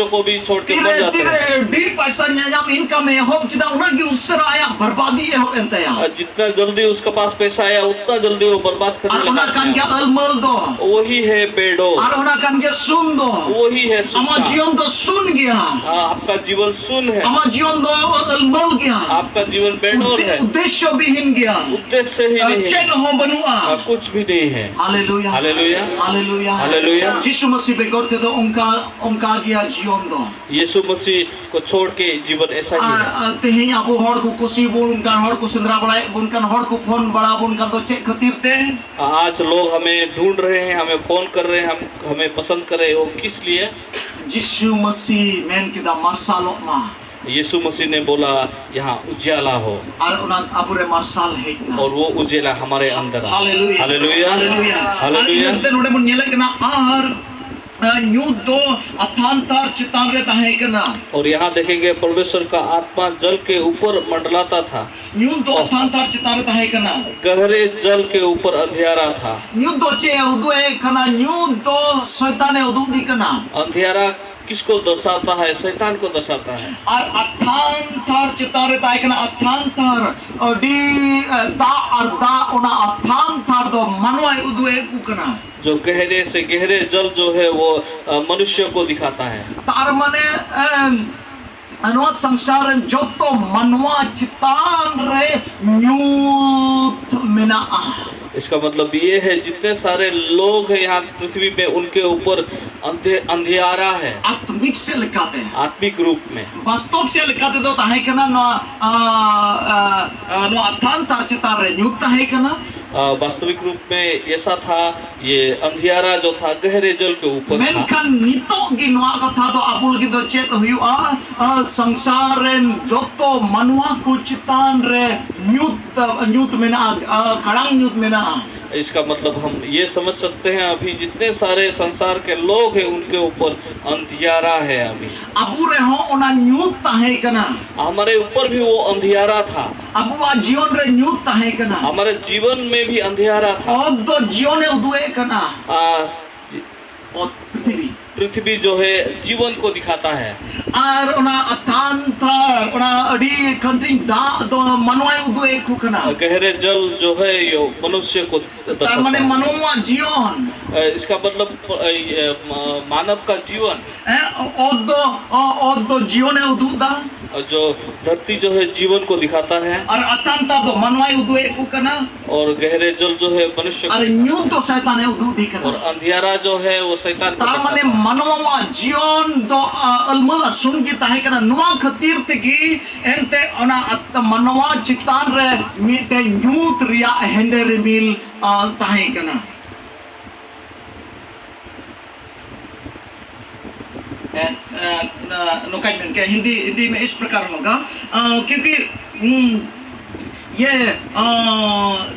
ᱛᱤᱨᱮ ᱰᱷᱮᱨ ᱯᱚᱭᱥᱟ ᱧᱟᱢ, income ᱮ ᱮᱦᱚᱵ ᱠᱮᱫᱟ, ᱩᱱᱟᱹᱜ ᱜᱮ ᱩᱥᱟᱹᱨᱟ ᱟᱭᱟᱜ ᱵᱚᱨᱵᱟᱫᱤ ᱮᱦᱚᱵ ᱮᱱ ᱛᱟᱭᱟ᱾ जितना जल्दी उसके पास पैसा आया, उतना जल्दी वो बर्बाद करने लगा। ᱟᱨ ᱚᱱᱟ ᱠᱟᱱ ᱜᱮᱭᱟ ᱟᱹᱞᱢᱟᱹᱞ ᱫᱚ᱾ वही है बेडौल। ᱟᱨ ᱚᱱᱟ ᱠᱟᱱ ᱜᱮᱭᱟ ᱥᱩᱱ ᱫᱚ᱾ वही है सुन। ᱟᱢᱟᱜ ᱡᱤᱭᱚᱱ ᱫᱚ ᱥᱩᱱ ᱜᱮᱭᱟ᱾ आपका जीवन सुन है। ᱟᱢᱟᱜ ᱡᱤᱭᱚᱱ ᱫᱚ ᱟᱹᱞᱢᱟᱹᱞ ᱜᱮᱭᱟ᱾ आपका जीवन बेडौल है। ᱩᱫᱽᱫᱮᱥᱥᱚ ᱵᱤᱦᱤᱱ ᱜᱮᱭᱟ᱾ उद्देश्य ही नहीं है। ᱪᱮᱫ ᱦᱚᱸ ᱵᱟᱹᱱᱩᱜᱼᱟ᱾ कुछ भी नहीं है। ᱦᱟᱞᱮᱞᱩᱭᱟ। ᱦᱟᱞᱮᱞᱩᱭᱟ। ᱦᱟᱞᱮᱞᱩᱭᱟ᱾ ᱡᱤᱥᱩ ᱢᱟᱹᱥᱤ ᱵᱮᱜᱚᱨ ᱛᱮᱫᱚ ᱚᱱᱠᱟ, ᱚᱱᱠᱟ ᱜᱮᱭᱟ ᱡᱤᱭᱚᱱ ᱫᱚ᱾ यीशु मसीह को छोड़ के जीवन ऐसा ही ᱟᱨ, है। ᱟᱨ, ᱛᱮᱦᱮᱧ ᱟᱵᱚ ᱦᱚᱲ ᱠᱚ ᱠᱩᱥᱤ ᱵᱚᱱ ᱠᱟᱱ, ᱦᱚᱲ ᱠᱚ ᱥᱮᱸᱫᱽᱨᱟ ᱵᱟᱲᱟᱭᱮᱫ ᱵᱚᱱ ᱠᱟᱱ, ᱦᱚᱲ ᱠᱚ ᱯᱷᱳᱱ ᱵᱟᱲᱟ ᱵᱚᱱ ᱠᱟᱱ ᱫᱚ ᱪᱮᱫ ᱠᱷᱟᱹᱛᱤᱨ ᱛᱮ? आज लोग हमें ढूंढ रहे हैं, हमें फोन कर रहे हैं, हम, हमें पसंद कर रहे हैं, वो किस लिए? ᱡᱤᱥᱩ ᱢᱟᱹᱥᱤ ᱢᱮᱱ ᱠᱮᱫᱟ, "ᱢᱟᱨᱥᱟᱞᱚᱜ ᱢᱟ᱾" यीशु मसीह ने बोला, "यहाँ उजियाला हो।" ᱟᱨ ᱚᱱᱟ ᱟᱵᱚᱨᱮ ᱢᱟᱨᱥᱟᱞ ᱦᱮᱡ ᱮᱱᱟ᱾ और वो उजियाला हमारे अंदर आ। ᱦᱟᱞᱮᱞᱩᱭᱟ᱾ ᱦᱟᱞᱮᱞᱩᱭᱟ। ᱦᱟᱞᱮᱞᱩᱭᱟ᱾ ᱟᱨ ᱦᱟᱞᱮᱞᱩᱭᱟ। ᱤᱱᱟᱹ ᱱᱚᱰᱮ ᱵᱚᱱ ᱧᱮᱞᱮᱫ ᱠᱟᱱᱟ, ᱟᱨ, ᱟᱨ ᱧᱩᱛ ᱫᱚ ᱟᱛᱷᱟᱱ ᱛᱟᱨ ᱪᱮᱛᱟᱱ ᱨᱮ ᱛᱟᱦᱮᱸ ᱠᱟᱱᱟ᱾ और यहाँ देखेंगे, परमेश्वर का आत्मा जल के ऊपर मंडलाता था। ᱧᱩᱛ ᱫᱚ ᱟᱛᱷᱟᱱ ᱛᱟᱨ ᱪᱮᱛᱟᱱ ᱨᱮ ᱛᱟᱦᱮᱸ ᱠᱟᱱᱟ᱾ गहरे जल के ऊपर अंधियारा था। ᱧᱩᱛ ᱫᱚ ᱪᱮᱫ ᱮ ᱩᱫᱩᱜ ᱮ ᱠᱟᱱᱟ? ᱧᱩᱛ ᱫᱚ ᱥᱚᱭᱛᱟᱱᱮ ᱩᱫᱩᱜ ᱮᱫᱮ ᱠᱟᱱᱟ᱾ अंधियारा किसको दर्शाता है? शैतान को दर्शाता है। ᱟᱨ ᱟᱛᱷᱟᱱ ᱛᱟᱨ ᱪᱮᱛᱟᱱ ᱨᱮ ᱛᱟᱦᱮᱸ ᱠᱟᱱᱟ, ᱟᱛᱷᱟᱱ ᱛᱟᱨ, ᱟᱹᱰᱤ, ᱮ, ᱫᱟᱜ ᱟᱨ ᱫᱟᱜ, ᱚᱱᱟ ᱟᱛᱷᱟᱱ ᱛᱟᱨ ᱫᱚ ᱢᱟᱱᱣᱟᱭ ᱩᱫᱩᱜ ᱮᱫ ᱠᱚ ᱠᱟᱱᱟ᱾ जो गहरे से गहरे जल जो है, वो, अ, मनुष्य को दिखाता है। ᱛᱟᱨ ᱢᱟᱱᱮ, ᱮᱢ, ᱱᱚᱣᱟ ᱥᱚᱝᱥᱟᱨ ᱨᱮᱱ ᱡᱚᱛᱚ ᱢᱟᱱᱣᱟ ᱪᱮᱛᱟᱱ ᱨᱮ ᱧᱩᱛ ᱢᱮᱱᱟᱜᱼᱟ᱾ इसका मतलब ये है, जितने सारे लोग हैं यहाँ पृथ्वी में, उनके ऊपर अंधे-, अंधियारा है। ᱟᱛᱢᱤᱠ ᱥᱮᱫ ᱞᱮᱠᱟᱛᱮ᱾ आत्मिक रूप में। ᱵᱟᱥᱛᱚᱵ ᱥᱮᱫ ᱞᱮᱠᱟᱛᱮ ᱫᱚ ᱛᱟᱦᱮᱸ ᱠᱟᱱᱟ ᱱᱚᱣᱟ, ᱟ, ᱟ, ᱟ, ᱱᱚᱣᱟ ᱟᱛᱷᱟᱱ ᱛᱟᱨ ᱪᱮᱛᱟᱱ ᱨᱮ ᱧᱩᱛ ᱛᱟᱦᱮᱸ ᱠᱟᱱᱟ᱾ अ, वास्तविक रूप में ऐसा था, ये अंधियारा जो था, गहरे जल के ऊपर था। ᱢᱮᱱᱠᱷᱟᱱ ᱱᱤᱛᱚᱜ ᱜᱮ ᱱᱚᱣᱟ ᱠᱟᱛᱷᱟ ᱫᱚ ᱟᱵᱚ ᱞᱟᱹᱜᱤᱫ ᱫᱚ ᱪᱮᱫ ᱦᱩᱭᱩᱜᱼᱟ? ᱟ, ᱥᱚᱝᱥᱟᱨ ᱨᱮᱱ ᱡᱚᱛᱚ ᱢᱟᱱᱣᱟ ᱠᱚ ᱪᱮᱛᱟᱱ ᱨᱮ ᱧᱩᱛ, ᱧᱩᱛ ᱢᱮᱱᱟᱜᱼᱟ, ᱟ, ᱠᱟᱲᱟᱝ ᱧᱩᱛ ᱢᱮᱱᱟᱜᱼᱟ᱾ इसका मतलब हम ये समझ सकते हैं, अभी जितने सारे संसार के लोग हैं, उनके ऊपर अंधियारा है अभी। ᱟᱵᱚ ᱨᱮᱦᱚᱸ ᱚᱱᱟ ᱧᱩᱛ ᱛᱟᱦᱮᱸ ᱠᱟᱱᱟ᱾ हमारे ऊपर भी वो अंधियारा था। ᱟᱵᱚᱣᱟᱜ ᱡᱤᱭᱚᱱ ᱨᱮ ᱧᱩᱛ ᱛᱟᱦᱮᱸ ᱠᱟᱱᱟ᱾ हमारे जीवन में भी अंधियारा था। ᱚᱛ ᱫᱚ ᱡᱤᱭᱚᱱᱮ ᱩᱫᱩᱜ ᱮᱫ ᱠᱟᱱᱟ᱾ आ, ᱯᱨᱤᱛᱷᱤᱵᱤ᱾ पृथ्वी जो है जीवन को दिखाता है। ᱟᱨ ᱚᱱᱟ ᱟᱛᱟᱱᱛᱟᱨ, ᱚᱱᱟ ᱟᱹᱰᱤ ᱠᱷᱟᱹᱱᱛᱤᱧ ᱫᱟᱜ ᱫᱚ ᱢᱟᱱᱣᱟᱭ ᱩᱫᱩᱜ ᱮᱫ ᱠᱚ ᱠᱟᱱᱟ᱾ गहरे जल जो है ये मनुष्य को ᱛᱟᱨ ᱢᱟᱱᱮ ᱫᱚᱨᱥᱟᱛᱟ ᱦᱟᱭ। ᱢᱟᱱᱣᱟ ᱡᱤᱭᱚᱱ। ᱮ, ᱤᱥᱠᱟ ᱢᱚᱛᱞᱚᱵ, ᱮ, ᱮ, ᱢᱟ-, ᱢᱟᱱᱚᱵ ᱠᱟ ᱡᱤᱭᱚᱱ। ᱦᱮᱸ, ᱚᱛ ᱫᱚ, ᱚ-, ᱚᱛ ᱫᱚ ᱡᱤᱭᱚᱱᱮ ᱩᱫᱩᱜ ᱮᱫᱟ। ᱚ, ᱡᱚ ᱫᱷᱟᱹᱨᱛᱤ ᱡᱚ ᱦᱮ ᱡᱤᱵᱚᱱ ᱠᱚ ᱫᱤᱠᱷᱟᱛᱟ ᱦᱮ। ᱟᱨ ᱟᱛᱟᱱᱛᱟᱨ ᱫᱚ ᱢᱟᱱᱣᱟᱭ ᱩᱫᱩᱜ ᱮᱫ ᱠᱚ ᱠᱟᱱᱟ। ᱚᱨ ᱜᱟᱦᱨᱮ ᱡᱚᱞ ᱡᱚ ᱦᱮ ᱢᱚᱱᱩᱥᱭᱚ ᱟᱨ ᱠᱚ ᱧᱩᱛ ᱫᱚ ᱥᱟᱭᱛᱟᱱᱮ ᱩᱫᱩᱜ ᱤᱫᱤ ᱠᱟᱱᱟ। ᱚᱨ ᱟᱸᱫᱷᱤᱭᱟᱨᱟ ᱡᱚ ᱦᱮ ᱣᱚ ᱥᱟᱭᱛᱟᱱ ᱠᱚ ᱛᱟᱨ ᱢᱟᱱᱮ ᱫᱤᱠᱷᱟᱛᱟ ᱦᱮ। ᱢᱟᱱᱣᱟᱣᱟᱜ ᱡᱤᱭᱚᱱ ᱫᱚ, ᱟ, ᱟᱞᱢᱟᱞ ᱟᱨ ᱥᱩᱱ ᱜᱮ ᱛᱟᱦᱮᱸ ᱠᱟᱱᱟ᱾ ᱱᱚᱣᱟ ᱠᱷᱟᱹᱛᱤᱨ ᱛᱮᱜᱮ ᱮᱱᱛᱮ ᱚᱱᱟ ᱟᱛ-, ᱢᱟᱱᱣᱟ ᱪᱮᱛᱟᱱ ᱨᱮ ᱢᱤᱫᱴᱮᱱ ᱧᱩᱛ ᱨᱮᱭᱟᱜ ᱦᱮᱸᱫᱮ ᱨᱤᱢᱤᱞ, ᱟ, ᱛᱟᱦᱮᱸ ᱠᱟᱱᱟ। ᱮ, ᱮ, ᱱᱚᱝᱠᱟᱧ ᱢᱮᱱ ᱠᱮᱭᱟ, ᱦᱤᱱᱫᱤ, ᱦᱤᱱᱫᱤ ᱢᱮ ᱤᱥ ᱯᱨᱚᱠᱟᱨ ᱦᱳᱜᱟ, ᱟ, ᱠᱤᱭᱩᱸᱠᱤ, ᱦᱩᱸ, ᱭᱮ, ᱟ,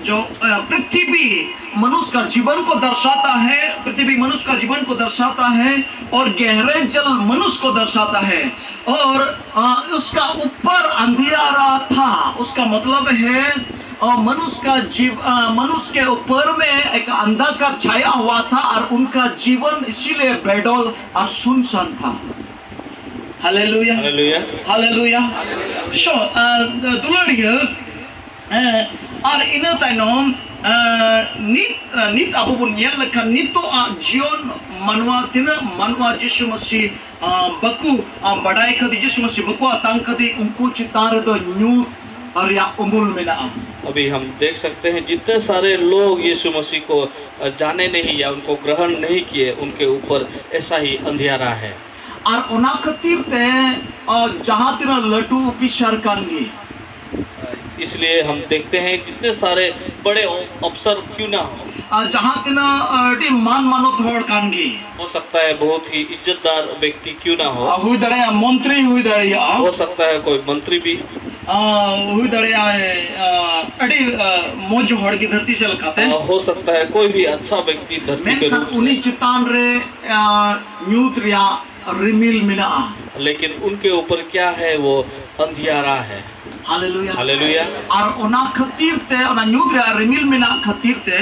ᱡᱚ, ᱟ, ᱯᱨᱤᱛᱷᱤᱵᱤ ᱢᱚᱱᱩᱥ ᱠᱟ ᱡᱤᱵᱚᱱ ᱠᱚ ᱫᱚᱨᱥᱟᱛᱟ ᱦᱮ, ᱯᱨᱤᱛᱷᱤᱵᱤ ᱢᱚᱱᱩᱥ ᱠᱟ ᱡᱤᱵᱚᱱ ᱠᱚ ᱫᱚᱨᱥᱟᱛᱟ ᱦᱮ, ᱚᱨ ᱜᱟᱦᱨᱮ ᱡᱚᱞ ᱢᱚᱱᱩᱥ ᱠᱚ ᱫᱚᱨᱥᱟᱛᱟ ᱦᱮ, ᱚᱨ, ᱟ, ᱩᱥᱠᱟ ᱩᱯᱚᱨ ᱟᱸᱫᱷᱤᱭᱟᱨᱟ ᱛᱷᱟ, ᱩᱥᱠᱟ ᱢᱚᱛᱞᱚᱵ ᱦᱮ, ᱚ, ᱢᱚᱱᱩᱥ ᱠᱟ ᱡᱤᱵ-, ᱟ, ᱢᱚᱱᱩᱥ ᱠᱮ ᱩᱯᱚᱨ ᱢᱮ ᱮᱠ ᱟᱸᱫᱷᱟᱠᱟᱨ ᱪᱷᱟᱭᱟ ᱦᱩᱣᱟ ᱛᱷᱟ ᱚᱨ ᱩᱱᱠᱟ ᱡᱤᱵᱚᱱ ᱤᱥᱤᱞᱤᱭᱮ ᱵᱮᱰᱚᱞ ᱟᱨ ᱥᱩᱱᱥᱟᱱ ᱛᱷᱟ। ᱦᱟᱞᱮᱞᱩᱭᱟ। ᱦᱟᱞᱮᱞᱩᱭᱟ। ᱦᱟᱞᱮᱞᱩᱭᱟ। ᱥᱚ, ᱟ, ᱫᱩᱞᱟᱹᱲᱤᱭᱟᱹ, ᱮ, ᱟᱨ ᱤᱱᱟᱹ ᱛᱟᱭᱱᱚᱢ, ᱟ, ᱱᱤᱛ, ᱟ, ᱱᱤᱛ ᱟᱵᱚ ᱵᱚᱱ ᱧᱮᱞ ᱞᱮᱠᱷᱟᱱ ᱱᱤᱛᱚᱜ ᱟᱜ ᱡᱤᱭᱚᱱ ᱢᱟᱱᱣᱟ, ᱛᱤᱱᱟᱹᱜ ᱢᱟᱱᱣᱟ ᱡᱤᱥᱩ ᱢᱟᱹᱥᱤ, ᱟ, ᱵᱟᱠᱚ, ᱟ, ᱵᱟᱰᱟᱭ ᱠᱟᱫᱮ, ᱡᱤᱥᱩ ᱢᱟᱹᱥᱤ ᱵᱟᱠᱚ ᱟᱛᱟᱝ ᱠᱟᱫᱮ, ᱩᱱᱠᱩ ᱪᱮᱛᱟᱱ ᱨᱮᱫᱚ ᱧᱩᱛ ᱨᱮᱭᱟᱜ ᱩᱢᱩᱞ ᱢᱮᱱᱟᱜᱼᱟ। अभी हम देख सकते हैं जितने सारे लोग यीशु मसीह को, अ, जाने नहीं या उनको ग्रहण नहीं किए, उनके ऊपर ऐसा ही अंधियारा है। ᱟᱨ ᱚᱱᱟ ᱠᱷᱟᱹᱛᱤᱨ ᱛᱮ, ᱟ, ᱡᱟᱦᱟᱸ ᱛᱤᱱᱟᱹᱜ ᱞᱟᱹᱴᱩ ᱚᱯᱷᱤᱥᱟᱨ ᱠᱟᱱ ᱜᱮ, इसलिए हम देखते हैं जितने सारे बड़े अफसर क्यों ना हो, ᱟᱨ ᱡᱟᱦᱟᱸ ᱛᱤᱱᱟᱹᱜ ᱟᱹᱰᱤ ᱢᱟᱱ ᱢᱟᱱᱚᱛ ᱦᱚᱲ ᱠᱟᱱ ᱜᱮ, हो सकता है बहुत ही इज्जतदार व्यक्ति क्यों ना हो, ᱟ, ᱦᱩᱭ ᱫᱟᱲᱮᱭᱟᱜᱼᱟ ᱢᱚᱱᱛᱨᱤ ᱦᱩᱭ ᱫᱟᱲᱮᱭᱟᱜᱼᱟ, हो सकता है कोई मंत्री भी, ᱟ, ᱦᱩᱭ ᱫᱟᱲᱮᱭᱟᱜᱼᱟ, ᱟ, ᱟᱹᱰᱤ, ᱟ, ᱢᱚᱡᱽ ᱦᱚᱲ ᱜᱮ ᱫᱷᱟᱹᱨᱛᱤ ᱥᱮᱫ ᱞᱮᱠᱟᱛᱮ, हो सकता है कोई भी अच्छा व्यक्ति धरती के ᱢᱮᱱᱠᱷᱟᱱ रूप ᱩᱱᱤ से, ᱪᱮᱛᱟᱱ ᱨᱮ, ᱟ, ᱧᱩᱛ ᱨᱮᱭᱟᱜ ᱨᱤᱢᱤᱞ ᱢᱮᱱᱟᱜᱼᱟ। लेकिन उनके ऊपर क्या है, वो अंधियारा है। ᱦᱟᱞᱮᱞᱩᱭᱟ। ᱦᱟᱞᱮᱞᱩᱭᱟ। ᱟᱨ ᱚᱱᱟ ᱠᱷᱟᱹᱛᱤᱨ ᱛᱮ, ᱚᱱᱟ ᱧᱩᱛ ᱨᱮᱭᱟᱜ ᱨᱤᱢᱤᱞ ᱢᱮᱱᱟᱜ ᱠᱷᱟᱹᱛᱤᱨ ᱛᱮ,